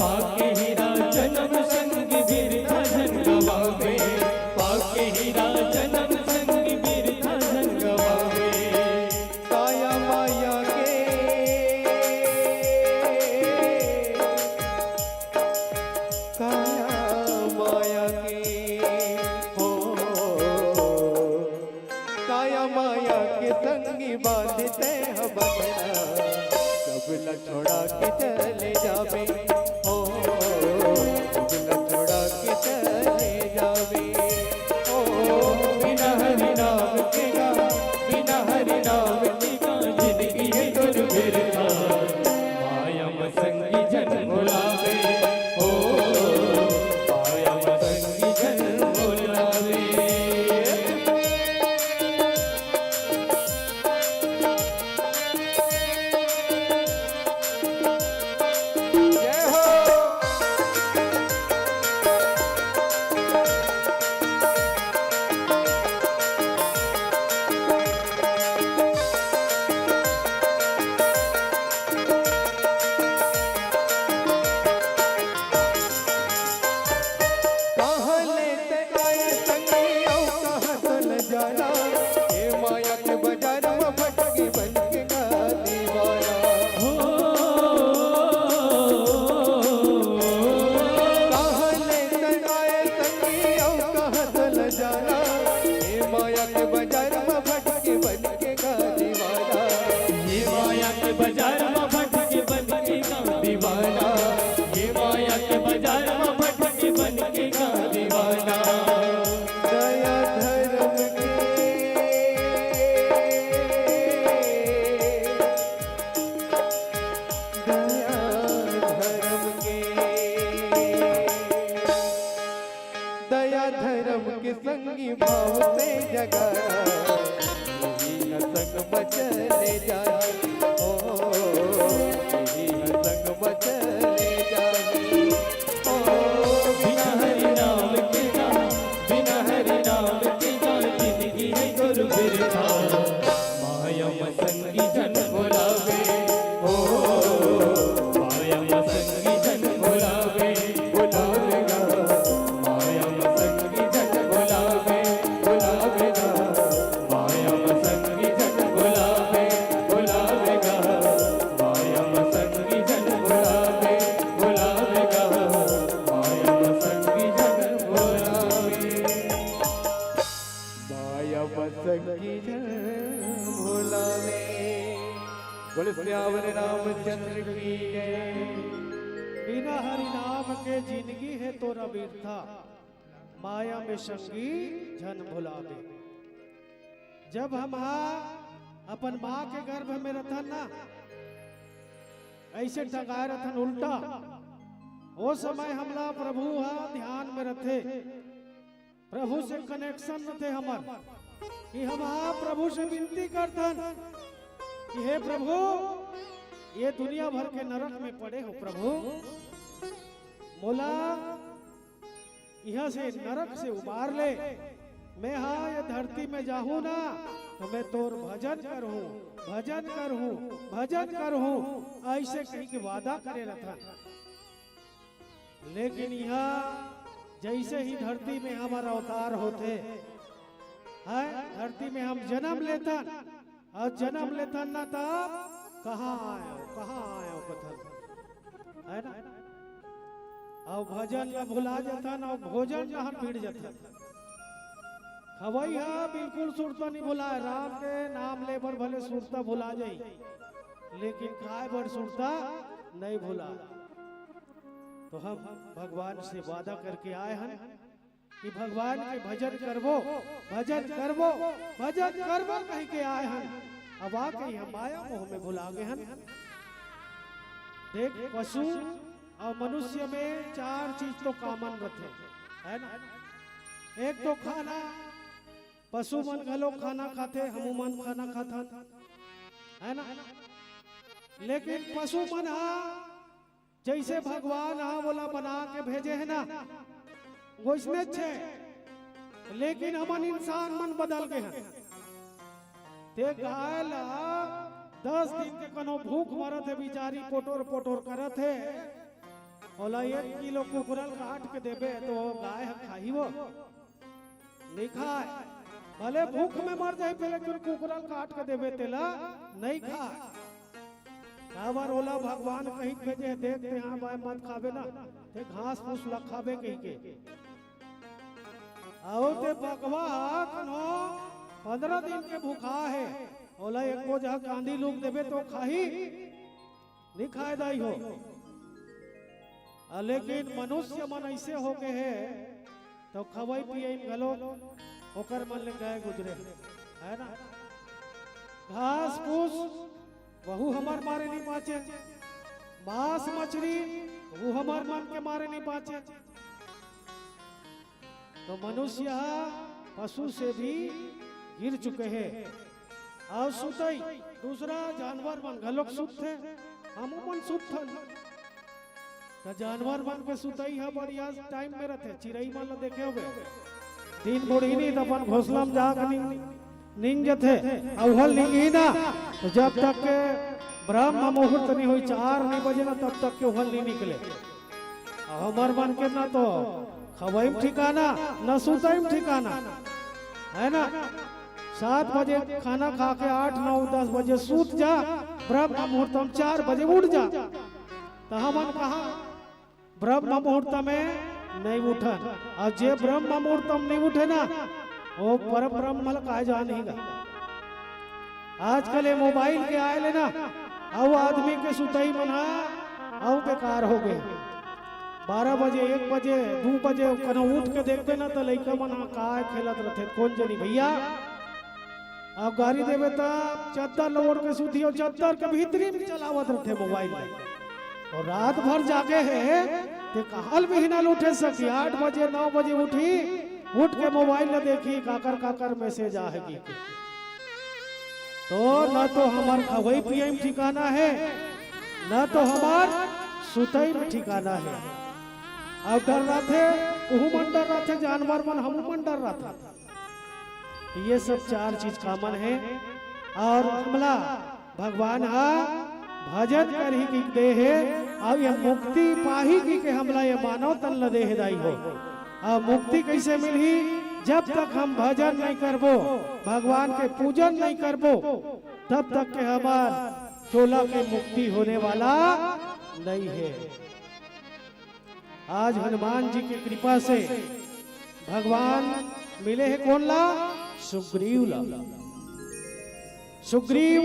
पाके हीरा जनम संगी बिरथा झन गवावे। पाके हीरा जनम संगी बिरथा झन गवावे। काया माया के, काया माया के, हो, काया माया के संगी बांधते ह बंधना, सब ला छोड़ा के चले जाबे, ओ, सब ला छोड़ा के चले जाबे, ओ। बिना हरि नाम के गा, बिना हरि नाम के गा, जिंदगी हे तोर बिरथा। माया मसंगी झन भुलावे, ओ, माया मसंगी झन भुलावे। जय रामचंद्र की जय। बिना हरि नाम के जिनगी हे तोर अबिरथा, माया में संगी झन भुलाबे। जब हम हा अपन माँ के गर्भ में रथन ना, ऐसे टंगाए रथन उल्टा, ओ समय हमला प्रभु हा ध्यान में रथे। प्रभु से connection रथे हमर, कि हम हा प्रभु से विनती करथन कि हे प्रभु, ये दुनिया भर के नरक में पड़े हो प्रभु, मोला यहाँ से नरक से उबार ले। मैं हा ये धरती में जाहूँ ना, तो मैं तोर भजन करहूँ, भजन करहूँ, भजन करहूँ, ऐसे कहि के वादा करे रथन। लेकिन यहाँ जैसे ही धरती में हमर अवतार होथे, है, धरती में हम जन्म लेथन, अउ जन्म लेथन ना, तब कहाँ आए हो, कहाँ आए हो कथन, है ना? अउ भजन ला भुला जथन, अउ भोजन ला हम भिड़ जथन। खवई हा बिल्कुल सुरता नहीं भुलाए, राम के नाम ले बर भले सुरता भुला जाई, लेकिन खाए बर सुरता नहीं भुलाए। तो हम भगवान से वादा करके आए हन कि भगवान के भजन करबो, भजन करबो, भजन करबो कहि के आए हन। अब आके हम माया मोह में भुला गे हन। देख, पशु अउ मनुष्य में चार चीज तो common रथे, है ना? एक तो खाना, पशु मन घलो खाना खाथे, हमू मन खाना खाथन, है ना? लेकिन पशु मन हा जैसे भगवान हा ओला बना के भेजे हे ना, वैसने छे, लेकिन हमन इंसान मन बदल गे हन। ते गाय ला दस दिन के कोनो भूख मरत हे, बिचारी पोटोर पोटोर करत हे, ओला एक किलो कुकरल काट के देबे तो वो गाय ह खाही वो? नहीं खाय। भले भूख में मर जाही, पहले क्यों कुकरल काट के देबे तेला, नहीं खाय। काबर ओला भगवान कहि के भेजे हे, देख ते हाँ भाई मत खाबे ना, ते घास फूस ला खाबे कहि के। अउ ते बकवा हा कन्हो पंद्रह दिन के भूखा हे, ओला एक बोझा कांदी लूक देबे तो खाही? नहीं खाय दाई हो। आ, लेकिन मनुष्य मन ऐसे हो गए हे, तो खवई पियई में घलो ओकर मन ले गए गुजरे, है ना? घास फूस, वहू हमर मारे नहीं बाँचे, मांस मछरी, वहू हमर मन के मारे नहीं बाँचे। तो मनुष्य ह पशु से भी गिर चुके हे। अउ सुतई, दूसरा जानवर मन घलोक सुतथे, हमू मन सुतथन। त जानवर मन के सुतई ह बढ़िया टाइम में रथे। चिरई मन ल देखे होबे, दिन बुढ़ही नहीं त अपन घोंसला म जाके नींद, नींद जथे। अउ ओहल नींदही ना, तो जब तक के ब्रह्म मुहूर्त नहीं होई, चार नहीं बजे ना, तब तक के ओहल नहीं निकले। अउ हमर मन के ना तो खवई में ठिकाना, ना सुतई में ठिकाना, है ना? सात बजे खाना खा के आठ, नौ, दस बजे सूत जा, ब्रह्म मुहूर्त में चार बजे उठ जा। त हमन कहाँ ब्रह्म मुहूर्त में नहीं उठन? अउ जे ब्रह्म मुहूर्त में नहीं उठे ना, वो परम ब्रह्म ल काय जानही गा। आजकल ये मोबाइल के आए ले ना, अउ आदमी के सुतई मन ह अउ बेकार हो गए। बारह बजे, एक बजे, दू बजे कनो उठ के देखबे ना, त लइका मन ह काय खेलत रथे, कोन जनी भैया। अब गारी देबे त चद्दर ल ओढ़ के सुती, अउ चद्दर के भीतरी में चलावत रथे मोबाइल ल। अउ रात भर जागे हे, ते काहल बिहना ल उठे सकी? आठ बजे, नौ बजे उठी, उठ के मोबाइल ल देखी, काकर काकर मैसेज आहे कि। तो न तो हमर खवई पियई में ठिकाना हे, न तो हमर सुतई में ठिकाना हे। अउ डर रथे, उहू मन डर रथे, जानवर मन, हमू मन डर रथे। ये सब चार चीज common हे। अउ हमला भगवान ह भजन करही कहि के दे हे, अउ ये मुक्ति पाही कहि के हमला ये मानव तन ल दे हे दाई हो। अउ मुक्ति कैसे मिलही? जब तक हम भजन नहीं करबो, भगवान के पूजन नहीं करबो, तब तक के हमार चोला के मुक्ति होने वाला नहीं हे। आज हनुमान जी की कृपा से भगवान मिले हे कोन ला? सुग्रीव ला। सुग्रीव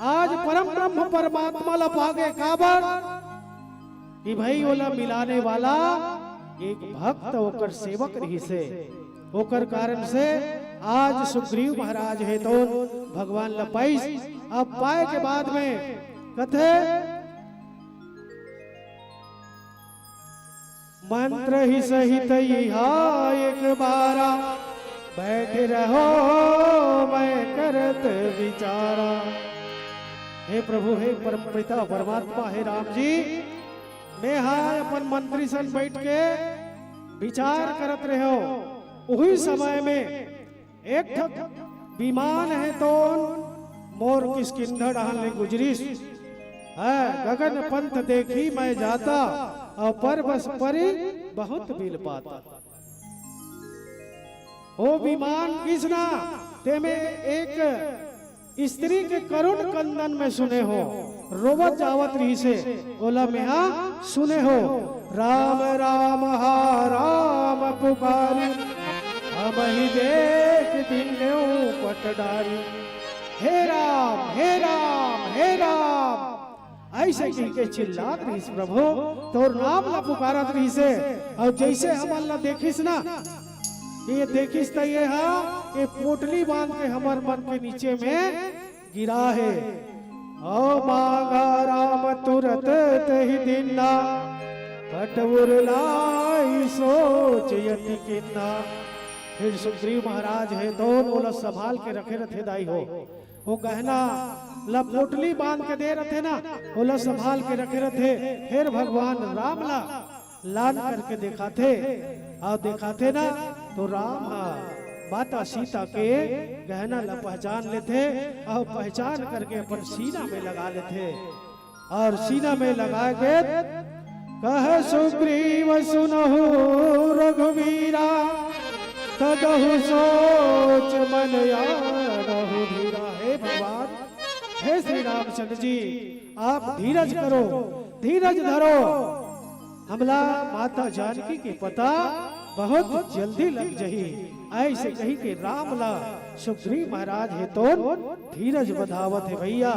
आज परम ब्रह्म परमात्मा ला पागे, काबर कि भाई ओला मिलाने वाला एक भक्त ओकर सेवक रहिसे। ओकर कारण से आज सुग्रीव महाराज हे तो भगवान ला पाइस। अब पाए के बाद में कथे, मंत्र ही सहित इहा एक बारा, बैठ रहो मैं करत विचारा। हे प्रभु, हे परम पिता परमात्मा, हे राम जी, मैं हा अपन मंत्री सन बैठ के विचार करत रहे हो। उही समय में एक ठक विमान हे तोन मोर किष्किंधा डहान ले गुजरिस। है गगन पंथ देखी मैं जाता, और परबस परी बहुत बिलपाता। ओ विमान गिस ना, तेमे एक स्त्री के करुण कंदन में सुने हो, रोवत जावत रहिसे, ओला मेहा सुने हो, राम राम हा राम पुकारी, हम ही देख दिन्यो पट डारी। हे राम, हे राम, हे राम, ऐसे कह के चिल्लात रहिस, प्रभु तोर नाम ला पुकारत रहिसे। और जैसे हमन ला देखिस ना, ये देखिस त ये हा, ये पोटली बांध के हमर मन के नीचे में गिरा हे। ओ मांगा राम तुरत तहि दिन्ना, पट उर लाइ सोच अति किन्ना। फिर सुग्रीव महाराज हे तो ओला संभाल के रखे रथे दाई हो। वो गहना ला पोटली बांध के दे रथे ना, ओला संभाल के रखे रथे। फिर भगवान राम ला लान करके देखाथे, और देखाथे ना तो राम हा माता सीता के गहना ला पहचान लेथे और पहचान करके अपन सीना में लगा लेथे। और सीना में लगा के कह सुग्रीव सुनहु रघुवीरा, तदहु सोच मन आनहु धीरा। हे भगवान, हे श्री रामचंद्र जी, आप धीरज करो, धीरज धरो। हमला माता जानकी के पता बहुत जल्दी लग जही। ऐसे कही के राम ला सुग्रीव महाराज हे तो धीरज बधावत हे भैया।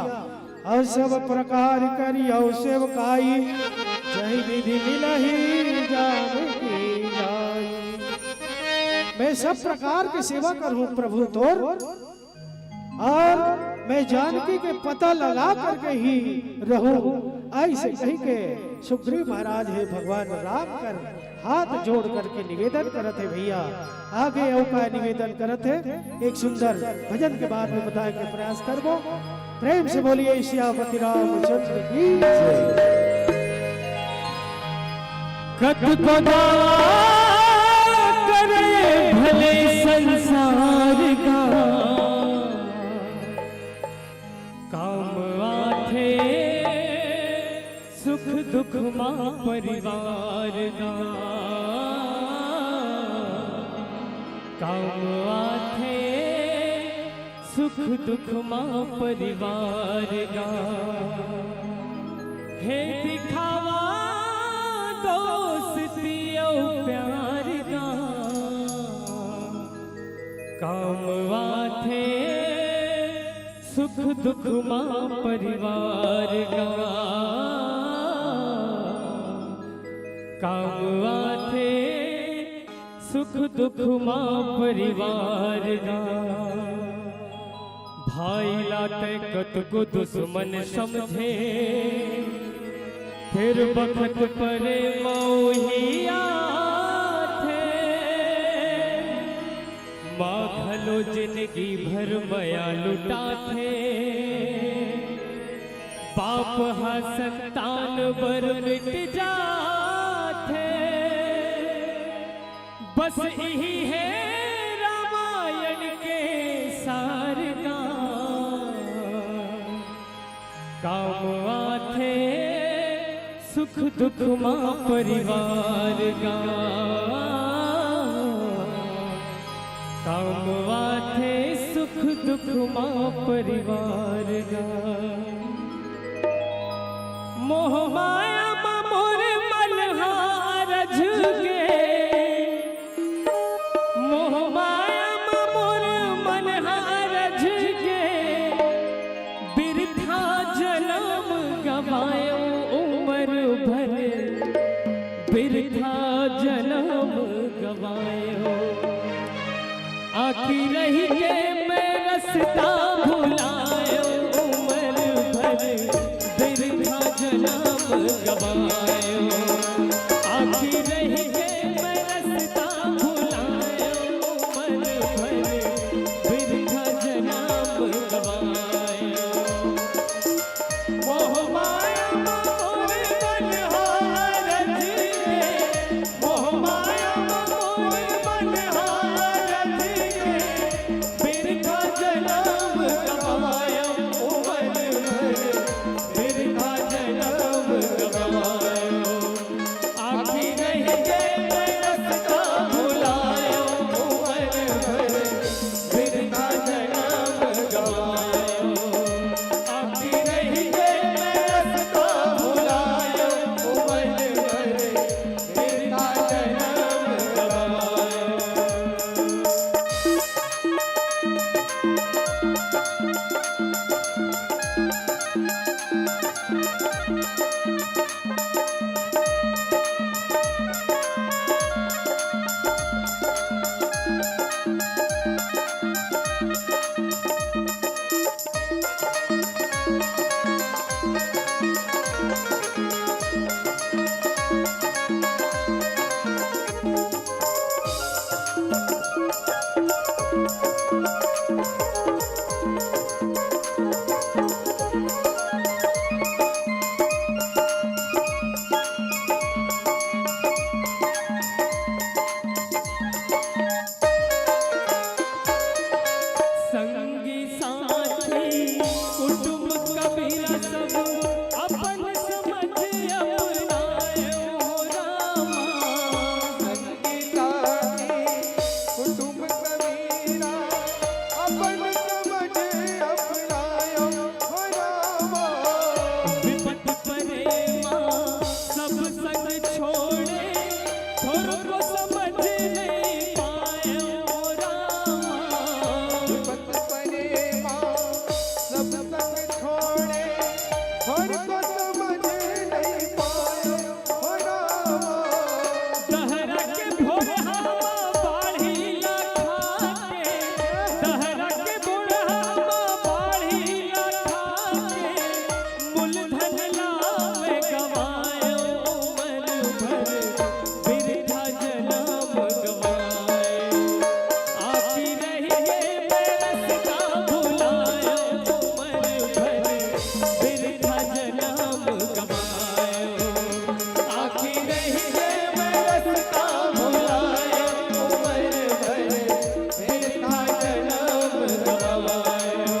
और सब प्रकार करियो सेवकाई, जहि विधि मिलही जानकी जाई। मैं सब प्रकार के सेवा करहूँ प्रभु तोर, और मैं जानकी के पता लगा करके ही रहूं। ऐसे कही के सुग्रीव महाराज हे भगवान राम कर हाथ जोड़ करके निवेदन करत हे भैया। आगे अउ का निवेदन करत हे, एक सुंदर भजन के बाद में बताए के प्रयास करबो। प्रेम से बोलिए सियापति रामचंद्र की जय। कतको दावा करे भले संसार का, काम आथे सुख दुख मा परिवार का। काम आथे सुख दुख मा परिवार गा। हे दिखावा दोस्ती अउ प्यार गा। काम आथे सुख दुख मा परिवार गा। काम आथे सुख दुख मा परिवार गा। भाई ला तै कतको दुश्मन समझे, फेर बखत परे मउही आथे। माँ घलो जिनगी भर मया लुटाथे, पाप हा संतान बर मिट जाथे। बस इही हे रामायण के सार गा। काम आथे सुख दुख मा परिवार गा। काम आथे सुख दुख मा परिवार गा। मोह माया मा मोर मन हा रझ गे, मोह माया मा मोर मन हा रझ गे, बिरथा पायो उमर भर बिरथा जनम गवायो। आँखी रहि के मैं रस्ता भुलायो, उमर भर बिरथा जनम गवायो। आँखी रहि के मैं रस्ता भुलायो, उमर भर बिरथा जनम गवायो। मोह माया मोर बनिहार जी के, मोह माया मोर बनिहार जी के, बिरथा जनम गवायो उमर भर, बिरथा जनम गवायो। आँखी रहि के मैं रस्ता भुलायो उमर भर, बिरथा जनम गवायो। आँखी रहि के मैं रस्ता भुलायो उमर भर, बिरथा जनम गवायो। संगी साथी कुटुंब कबीरा सब अपन समझ अपनायो रामा। संगी साथी कुटुंब कबीरा अपन समझ अपनायो हो रामा। विपत परे मा सब संग छोड़े, थोर को समझ नहीं पायो रामा। विपत परे मा सब संग छोड़े, थोर को समझ नहीं पायो हो रामा। दहरा के भोरहा मा बाढ़ी ला खा के, दहरा के भोरहा मा बाढ़ी ला खा के, मूलधन लावे गवायो उमर भर, बिरथा जनम गवायो। आँखी रहि के मैं रस्ता भुलायो उमर भर, बिरथा जनम गवायो। आँखी रहि के मैं रस्ता भुलायो उमर भर, बिरथा जनम गवायो।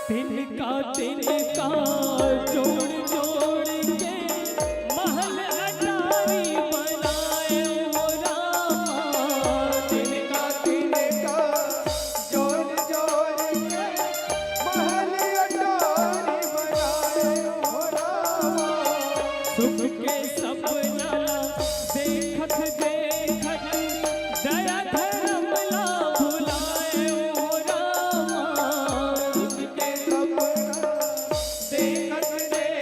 तिनका तिनका जोड़ जोड़ के महल अटारी बनाए हो रामा। तिनका तिनका जोड़ जोड़ के महल अटारी बनाए हो रामा। सुख के सपना देखत देखत दया धर्म ला भुलाए हो रामा। सुख के सपना देखत देखत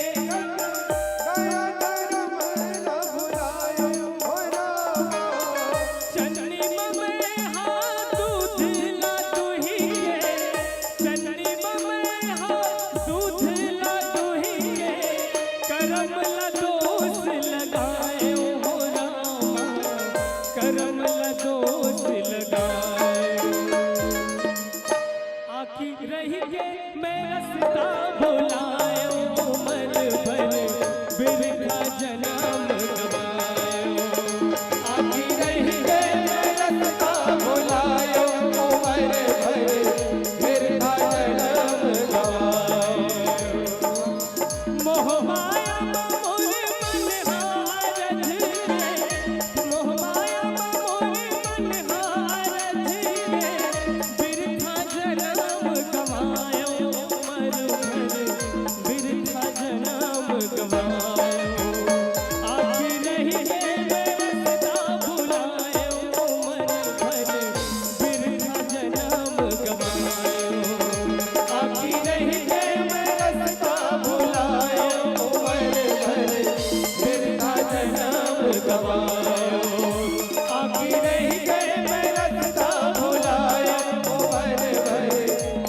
आखिर रह गए मैं रस्ता भुलायो, उम्र भर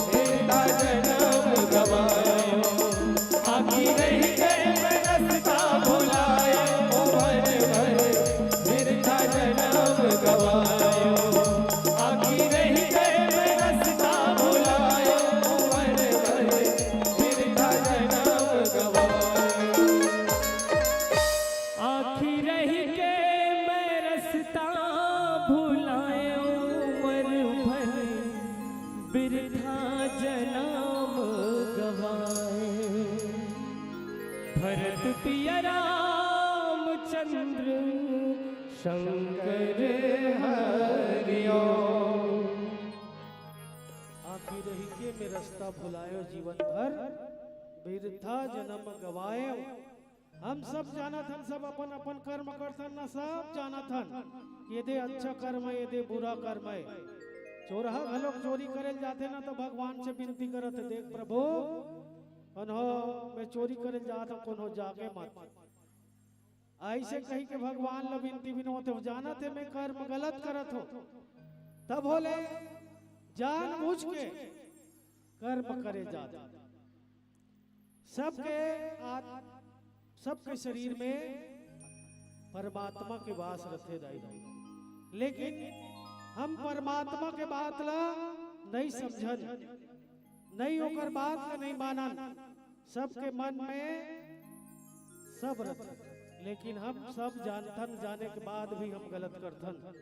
बिरथा जनम गवायो। आखिर रह गए मैं रस्ता भुलायो, उम्र भर बिरथा जनम गवायो। आखिर रह गए मैं रस्ता भुलायो, उम्र भर बिरथा जनम गवायो। आखिर रह के मैं रस्ता भुलायो, उम्र भर बिरथा जनम गवायो। भरत पिया रामचंद्र शंकर हरिओ। आखिर रहिके में रस्ता भुलायो, जीवन भर बिरथा जनम गवायो। हम सब जानत हन, सब अपन अपन कर्म करथन ना, सब जानत हन कि ये दे अच्छा कर्म है, ये दे बुरा कर्म है। चोरहा घलोक चोरी करे ल जाथे ना, तो भगवान से विनती करत हे, "देख प्रभु, कोनो मैं चोरी करे ल जात हूँ, कोनो जागे मत।" ऐसे कही के भगवान ल विनती बिनोत हे, जानत हे मैं कर्म गलत करत हूँ, तब होले जानबूझ के कर्म करे जात हे। सबके आत-, सबके शरीर में परमात्मा के वास रथे दाई भाई, लेकिन हम परमात्मा के बात ला नहीं समझन, नहीं ओकर बात ला नहीं मानन। सबके मन में सब रथे, लेकिन हम सब जानथन, जाने के बाद भी हम गलत करथन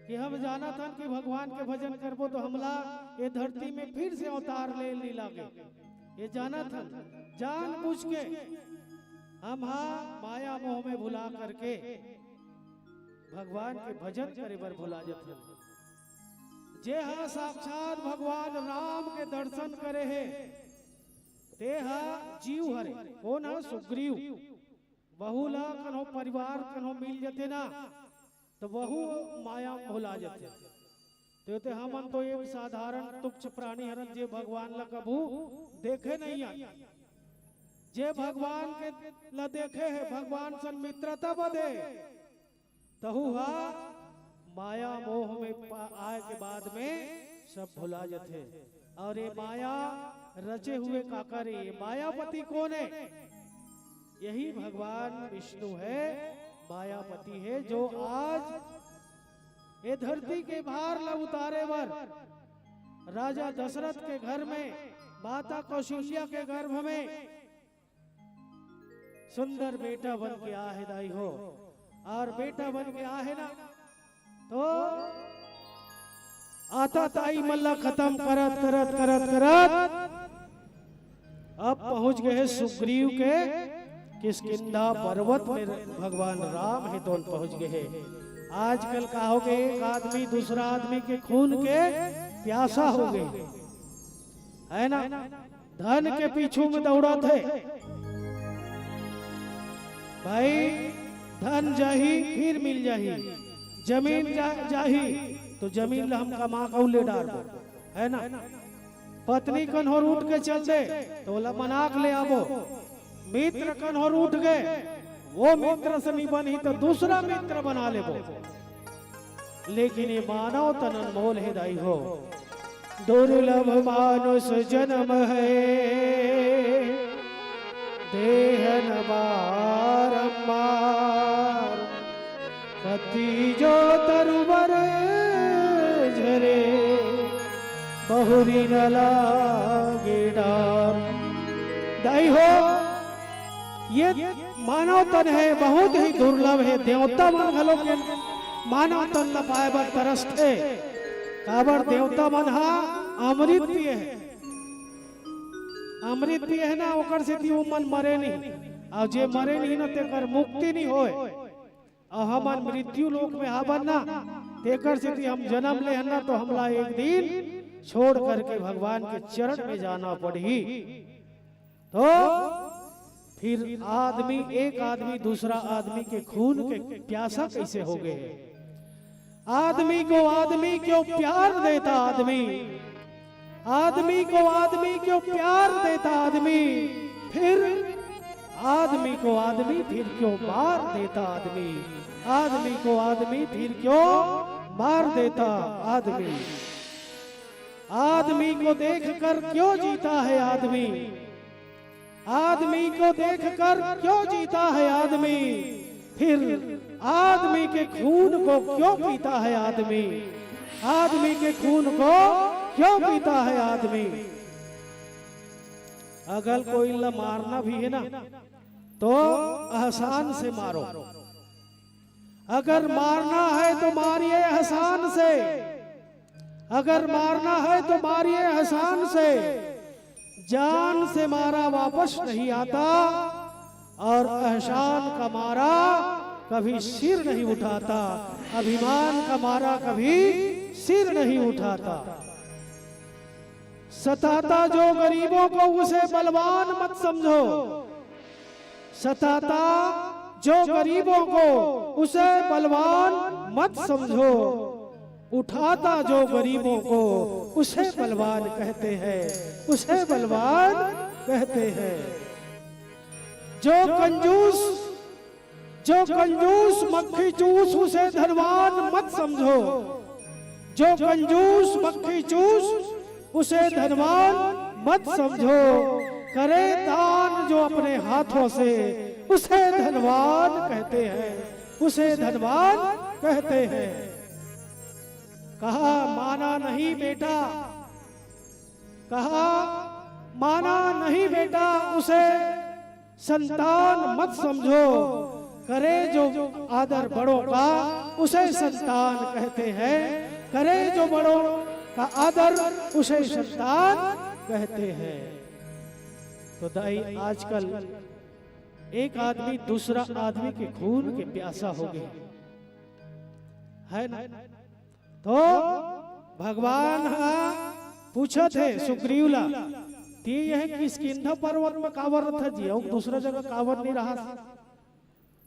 कि हम जानत हन कि भगवान के भजन करबो तो हमला ये धरती में फिर से अवतार ले नी लागे। ये जानत हन, जानबूझ के हम हा माया मोह में भुला करके भगवान के भजन करे बर भुला जथन। जे हा साक्षात भगवान राम के दर्शन करे हे, ते हा जीव हरे। कोन हा? सुग्रीव। वहू ला कन्हो परिवार कन्हो मिल जथे ना, तो वहू माया में भुला जथे। तो ते हमन तो एक साधारण तुच्छ प्राणी हरन, जे भगवान ला कभू देखे नहीं आए। जे भगवान के ला देखे हे, भगवान सन मित्रता बदे, तहू हा माया मोह में पा-, आए के बाद में सब भुला जथे। और ये माया रचे हुए काकर हे, ये मायापति कोन हे? यही भगवान विष्णु हे, मायापति हे, जो आज ये धरती के भार ला उतारे बर राजा दशरथ के घर में, माता कौशल्या के गर्भ में सुंदर बेटा बन के आ हे दाई हो। और बेटा बन के आ हे ना, तो आता ताई मन ला खत्म करत करत करत करत अब पहुंच गए हे सुग्रीव के किष्किंधा पर्वत में। भगवान राम हे तो पहुंच गए हे। आजकल का हो गए, एक आदमी दूसरा आदमी के खून के प्यासा हो गए, है ना? धन के पीछू में दौड़त हे भाई। धन जाही फिर मिल जाही, जमीन जा, जाही तो जमीन ला हम कमा के ले डारबो, है ना? पत्नी कन्हो रूठ के चल दे तो ओला मना के ले आबो। मित्र कन्हो रूठ गए, वो मित्र से नहीं बनही तो दूसरा मित्र बना लेबो। लेकिन ये मानव तन अनमोल हे दाई हो, दुर्लभ मानुष जन्म है, देहन बारंबार। पति जो तरुवर झरे, बहुरी न लागे डार। दाई हो, ये मानव तन हे, बहुत ही दुर्लभ हे। देवता मन घलो के मानव तन ल पाए बर तरसथे, काबर देवता मन हा अमृत पिए हे। अमृत पिए हे ना, ओकर सेती वो मन मरे नहीं। और जे मरे नहीं ना, तेकर मुक्ति नहीं होए। और हमन मृत्यु लोक में हावन ना, तेकर सेती हम जन्म ले हन ना, तो हमला एक दिन छोड़ करके भगवान के चरण में जाना पड़ही। तो फिर आदमी, एक आदमी दूसरा आदमी के खून के प्यासा कैसे हो गए? आदमी को आदमी क्यों प्यार देता आदमी, आदमी को आदमी क्यों प्यार देता आदमी, फिर आदमी को आदमी फिर क्यों मार देता आदमी, आदमी को आदमी फिर क्यों मार देता आदमी, आदमी को देखकर क्यों जीता है आदमी, आदमी को देखकर क्यों जीता है आदमी, फिर आदमी के खून को क्यों पीता है आदमी, आदमी के खून को क्यों पीता है आदमी। अगर कोई ला मारना भी है ना, तो एहसान से मारो। अगर मारना है तो मारिए एहसान से, अगर मारना है तो मारिए एहसान से। जान से मारा वापस नहीं आता, और एहसान का मारा कभी सिर नहीं उठाता, अभिमान का मारा कभी सिर नहीं उठाता। सताता जो गरीबों को उसे बलवान मत समझो, सताता जो गरीबों को उसे बलवान मत समझो, उठाता जो गरीबों को उसे बलवान कहते हैं, उसे बलवान कहते हैं। जो कंजूस, जो कंजूस मक्खी चूस उसे धनवान मत समझो, जो कंजूस मक्खी चूस उसे धनवान मत समझो। करे दान जो अपने हाथों से उसे धनवान कहते हैं, उसे धनवान कहते हैं। कहा माना नहीं बेटा, कहा माना नहीं बेटा उसे संतान मत समझो। करे जो आदर बड़ों का उसे संतान कहते हैं, करे जो बड़ों का आदर उसे संतान कहते हैं। तो दाई आजकल एक आदमी दूसरा आदमी के खून के प्यासा हो गया है ना। तो भगवान ह पूछत हे सुग्रीव ला, "ते यह किष्किंधा पर्वत में काबर रथस जी, अउ दूसरा जगह काबर नहीं रहस?"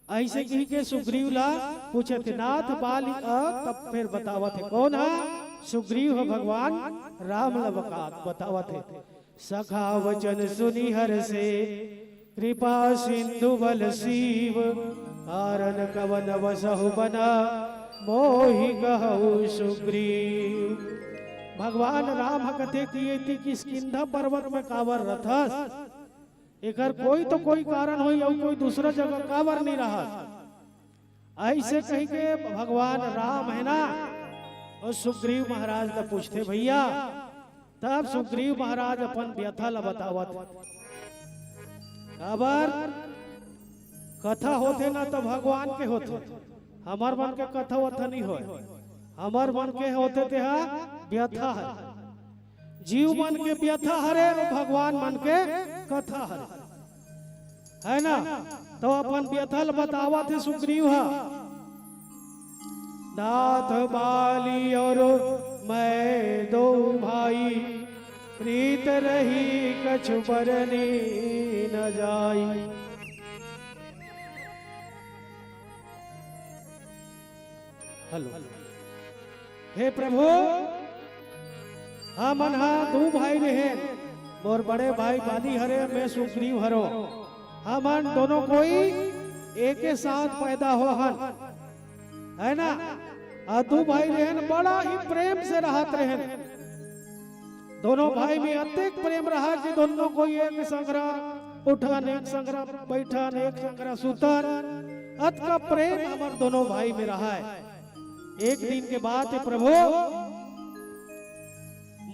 ऐसे कही के सुग्रीव ला पूछत हे। नाथ बाली ह तब फिर बतावत हे, कौन ह? सुग्रीव ह भगवान राम ला बका-, बतावत हे। सखा वचन सुनि हरषे कृपा सिंधु बल सीव, कारण कवन बसहु बन मोहि कहउ सुग्रीव। भगवान राम ह कथे कि ये ती किष्किंधा पर्वत में काबर रथस, एकर कोई तो कोई कारण होही, अउ कोई दूसरा जगह काबर नहीं रहस। ऐसे कही के भगवान राम है ना, अउ सुग्रीव महाराज ला पूछथे भैया। तब सुग्रीव महाराज अपन व्यथा ला बतावत हे। काबर कथा होथे ना तो भगवान के होथे, हमर मन के कथा वथा नहीं होय। हमर मन के होथे तेहा व्यथा हे, जीव मन के व्यथा हरे अउ भगवान मन के कथा हरे, है ना? तो अपन व्यथा ल बतावत हे सुग्रीव ह। नाथ बाली अउ मैं दो भाई, प्रीत रही कछु बरनी न जाई। हेलो। हे प्रभु, हमन हा दू भाई रहेन, मोर बड़े भाई बाली हरे, मैं सुग्रीव हरो। हमन दोनों कोई एके साथ पैदा हो हन, है ना? अउ दू भाई रहेन, बड़ा ही प्रेम से रहत रहेन। दोनों भाई में अतेक प्रेम रहा कि दोनों कोई एक संघरा उठन, एक संघरा बैठन, एक संघरा सुतन। अतका प्रेम हमर दोनों भाई में रहा है। एक दिन के बात है प्रभु,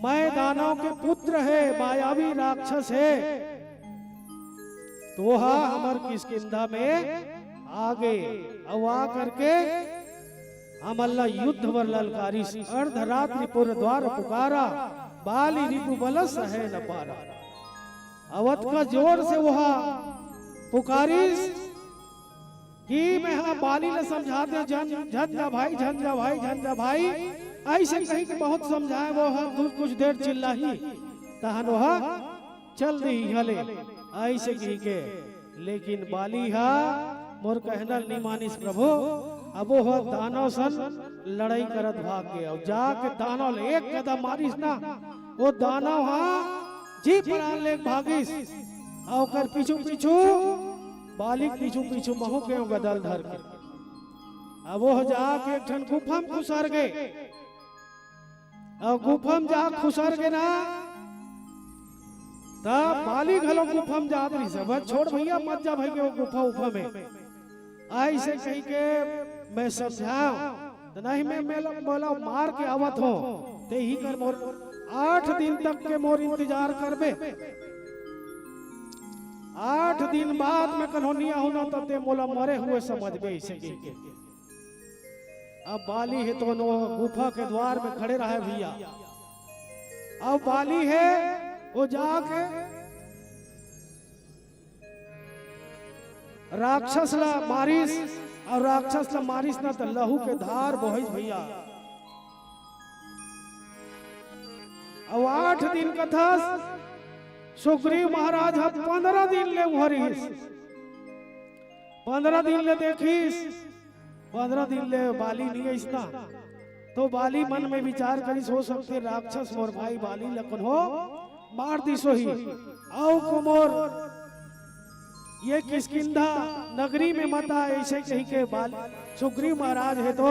मैं दानव के पुत्र है, मायावी राक्षस है, तो हा हमर किष्किंधा में आगे अउ आ करके हमन ला युद्ध बर ललकारिस। अर्धरात्रि पुर द्वार पुकारा, बाली रिपु बल सहै न पारा। अउ अतका जोर से ओहा पुकारिस कि मैं हा बाली ला समझा दे, झन, झन जा भाई, झन जा भाई, झन जा भाई। ऐसे कही कि बहुत समझाए, वो हा कुछ, कुछ देर चिल्लाही, तहन ओहा चल दी हले, ऐसे कही के। लेकिन बाली हा मोर कहना ल नी मानिस प्रभु। अब वो दानव सन लड़ाई करत भाग गया, अउ जाके दानव ले एक कदम मारिस ना, वो दानव हा जी प्राण ले भागिस, अउ ओकर पीछू पीछू बाली के पीछू पीछू महूं गेंव गदल धर के। अब वो जाके एक ठन गुफा म खुसर गे। अब गुफा म जा खुसर गे ना, त बाली घलो गुफा म जात रहिस। अब छोड़ भइया, मत जा भई के वो गुफा उफा में। अइसे कहि के मैं समझांव, त नहीं, मैं मेला, मोला मार के आवत हों, ते ही कर मोर आठ दिन तक के मोर इंतजार करबे। आठ दिन बाद मैं कन्हो नी आहूं ना, त ते मोला मरे हुए समझबे, अइसे कहि के। अब बाली हे तो ओ गुफा के द्वार में खड़े रहे भइया। अब बाली हे, वो जाके राक्षस ला मारिस, अउ राक्षस ला मारिस ना त लहू के धार बोहिस भइया। अउ आठ दिन कथस, सुग्रीव महाराज ह पंद्रह दिन ले उहाँ रिहिस। पंद्रह दिन ले देखिस, पंद्रह दिन ले बाली नी अइस ना। तो बाली मन में विचार करिस, हो सकथे राक्षस मोर भाई बाली ल कोनो मार दिस होही। अउ को मोर ये किष्किंधा नगरी में मत आय, अइसे कहि के बाल सुग्रीव महाराज हे तो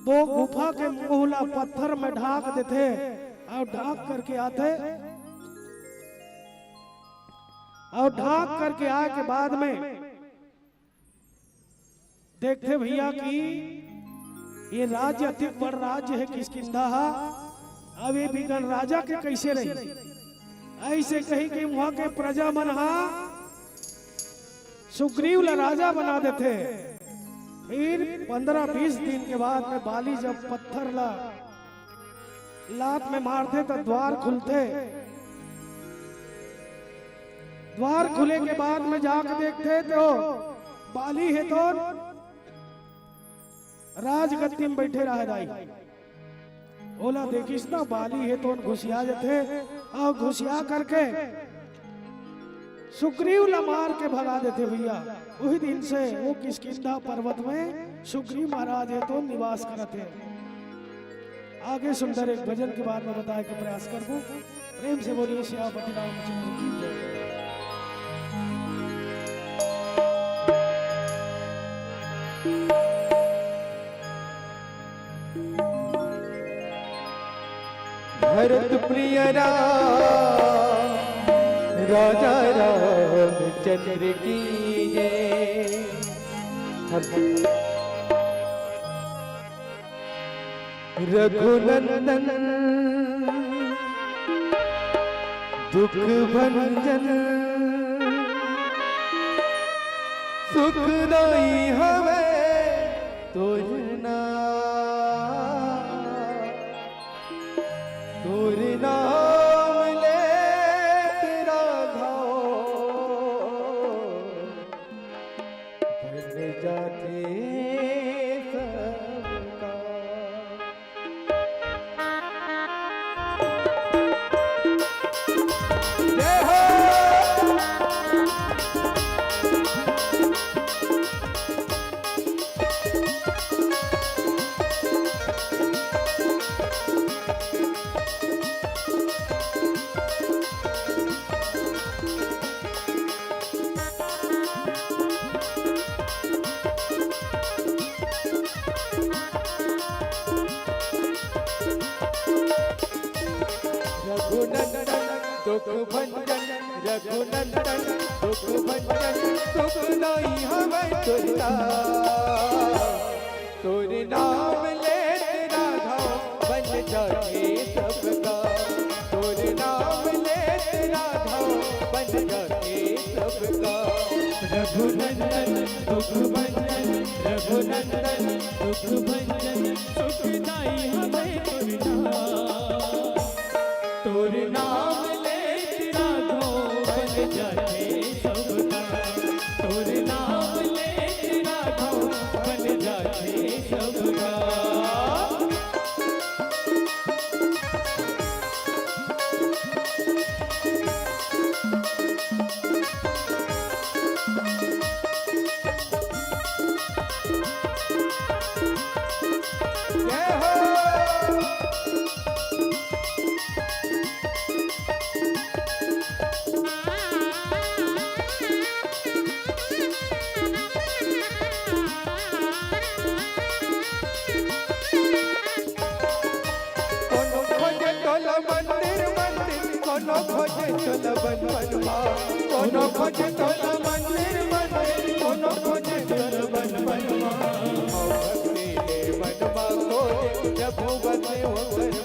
वो गुफा के मुंह ला पत्थर में ढांक देथे अउ ढांक करके आथे। अउ ढांक करके आए के बाद में देखथे भइया कि ये राज्य अतिक बड़ राज्य हे किष्किंधा हा, अब ये बिगन राजा के कइसे रही? अइसे कहि के उहाँ के प्रजा मन हा सुग्रीव ला राजा बना देथे। फिर पंद्रह बीस दिन के बाद में बाली जब पत्थर ला लात में मारथे त द्वार खुलथे। द्वार खुले के बाद में जाके देखथे तो बाली हे तो राजगद्दी में बइठे रहे दाई। ओला देखिस ना, बाली हे तो घुसिया जथे अउ घुसिया करके सुग्रीव ला मार के भगा देथे भइया। उही दिन से वो किष्किंधा पर्वत में सुग्रीव महाराज हे तो निवास करत हे। आगे सुंदर एक भजन के बारे में बताए के प्रयास करबो। प्रेम से बोलिए सियापति रामचंद्र की जय। भरत प्रिय राम, राजा रामचंद्र की जय। रघुनंदन दुख भंजन, सुखदाई हवे तोर नाम। तोर नाम लेत राघव, बन जाथे सबका। जय हो। रघुनंदन दुख भंजन, रघुनंदन दुख भंजन, सुख दाई हवे तोर नाम। तोर नाम लेत राघव बन जाथे सबका। तोर नाम लेत राघव बन जाथे सबका। रघुनंदन दुख भंजन, रघुनंदन दुख भंजन, सुखदाई हवे तोर नाम। तोर नाम लेत राघव बन जाथे सबका। तोर नाम लेत राघव बन जाथे सबका। जय हो। कोनो खोजे तोला बन बन मा, कोनो खोजे तोला मंदिर मंदिर, कोनो खोजे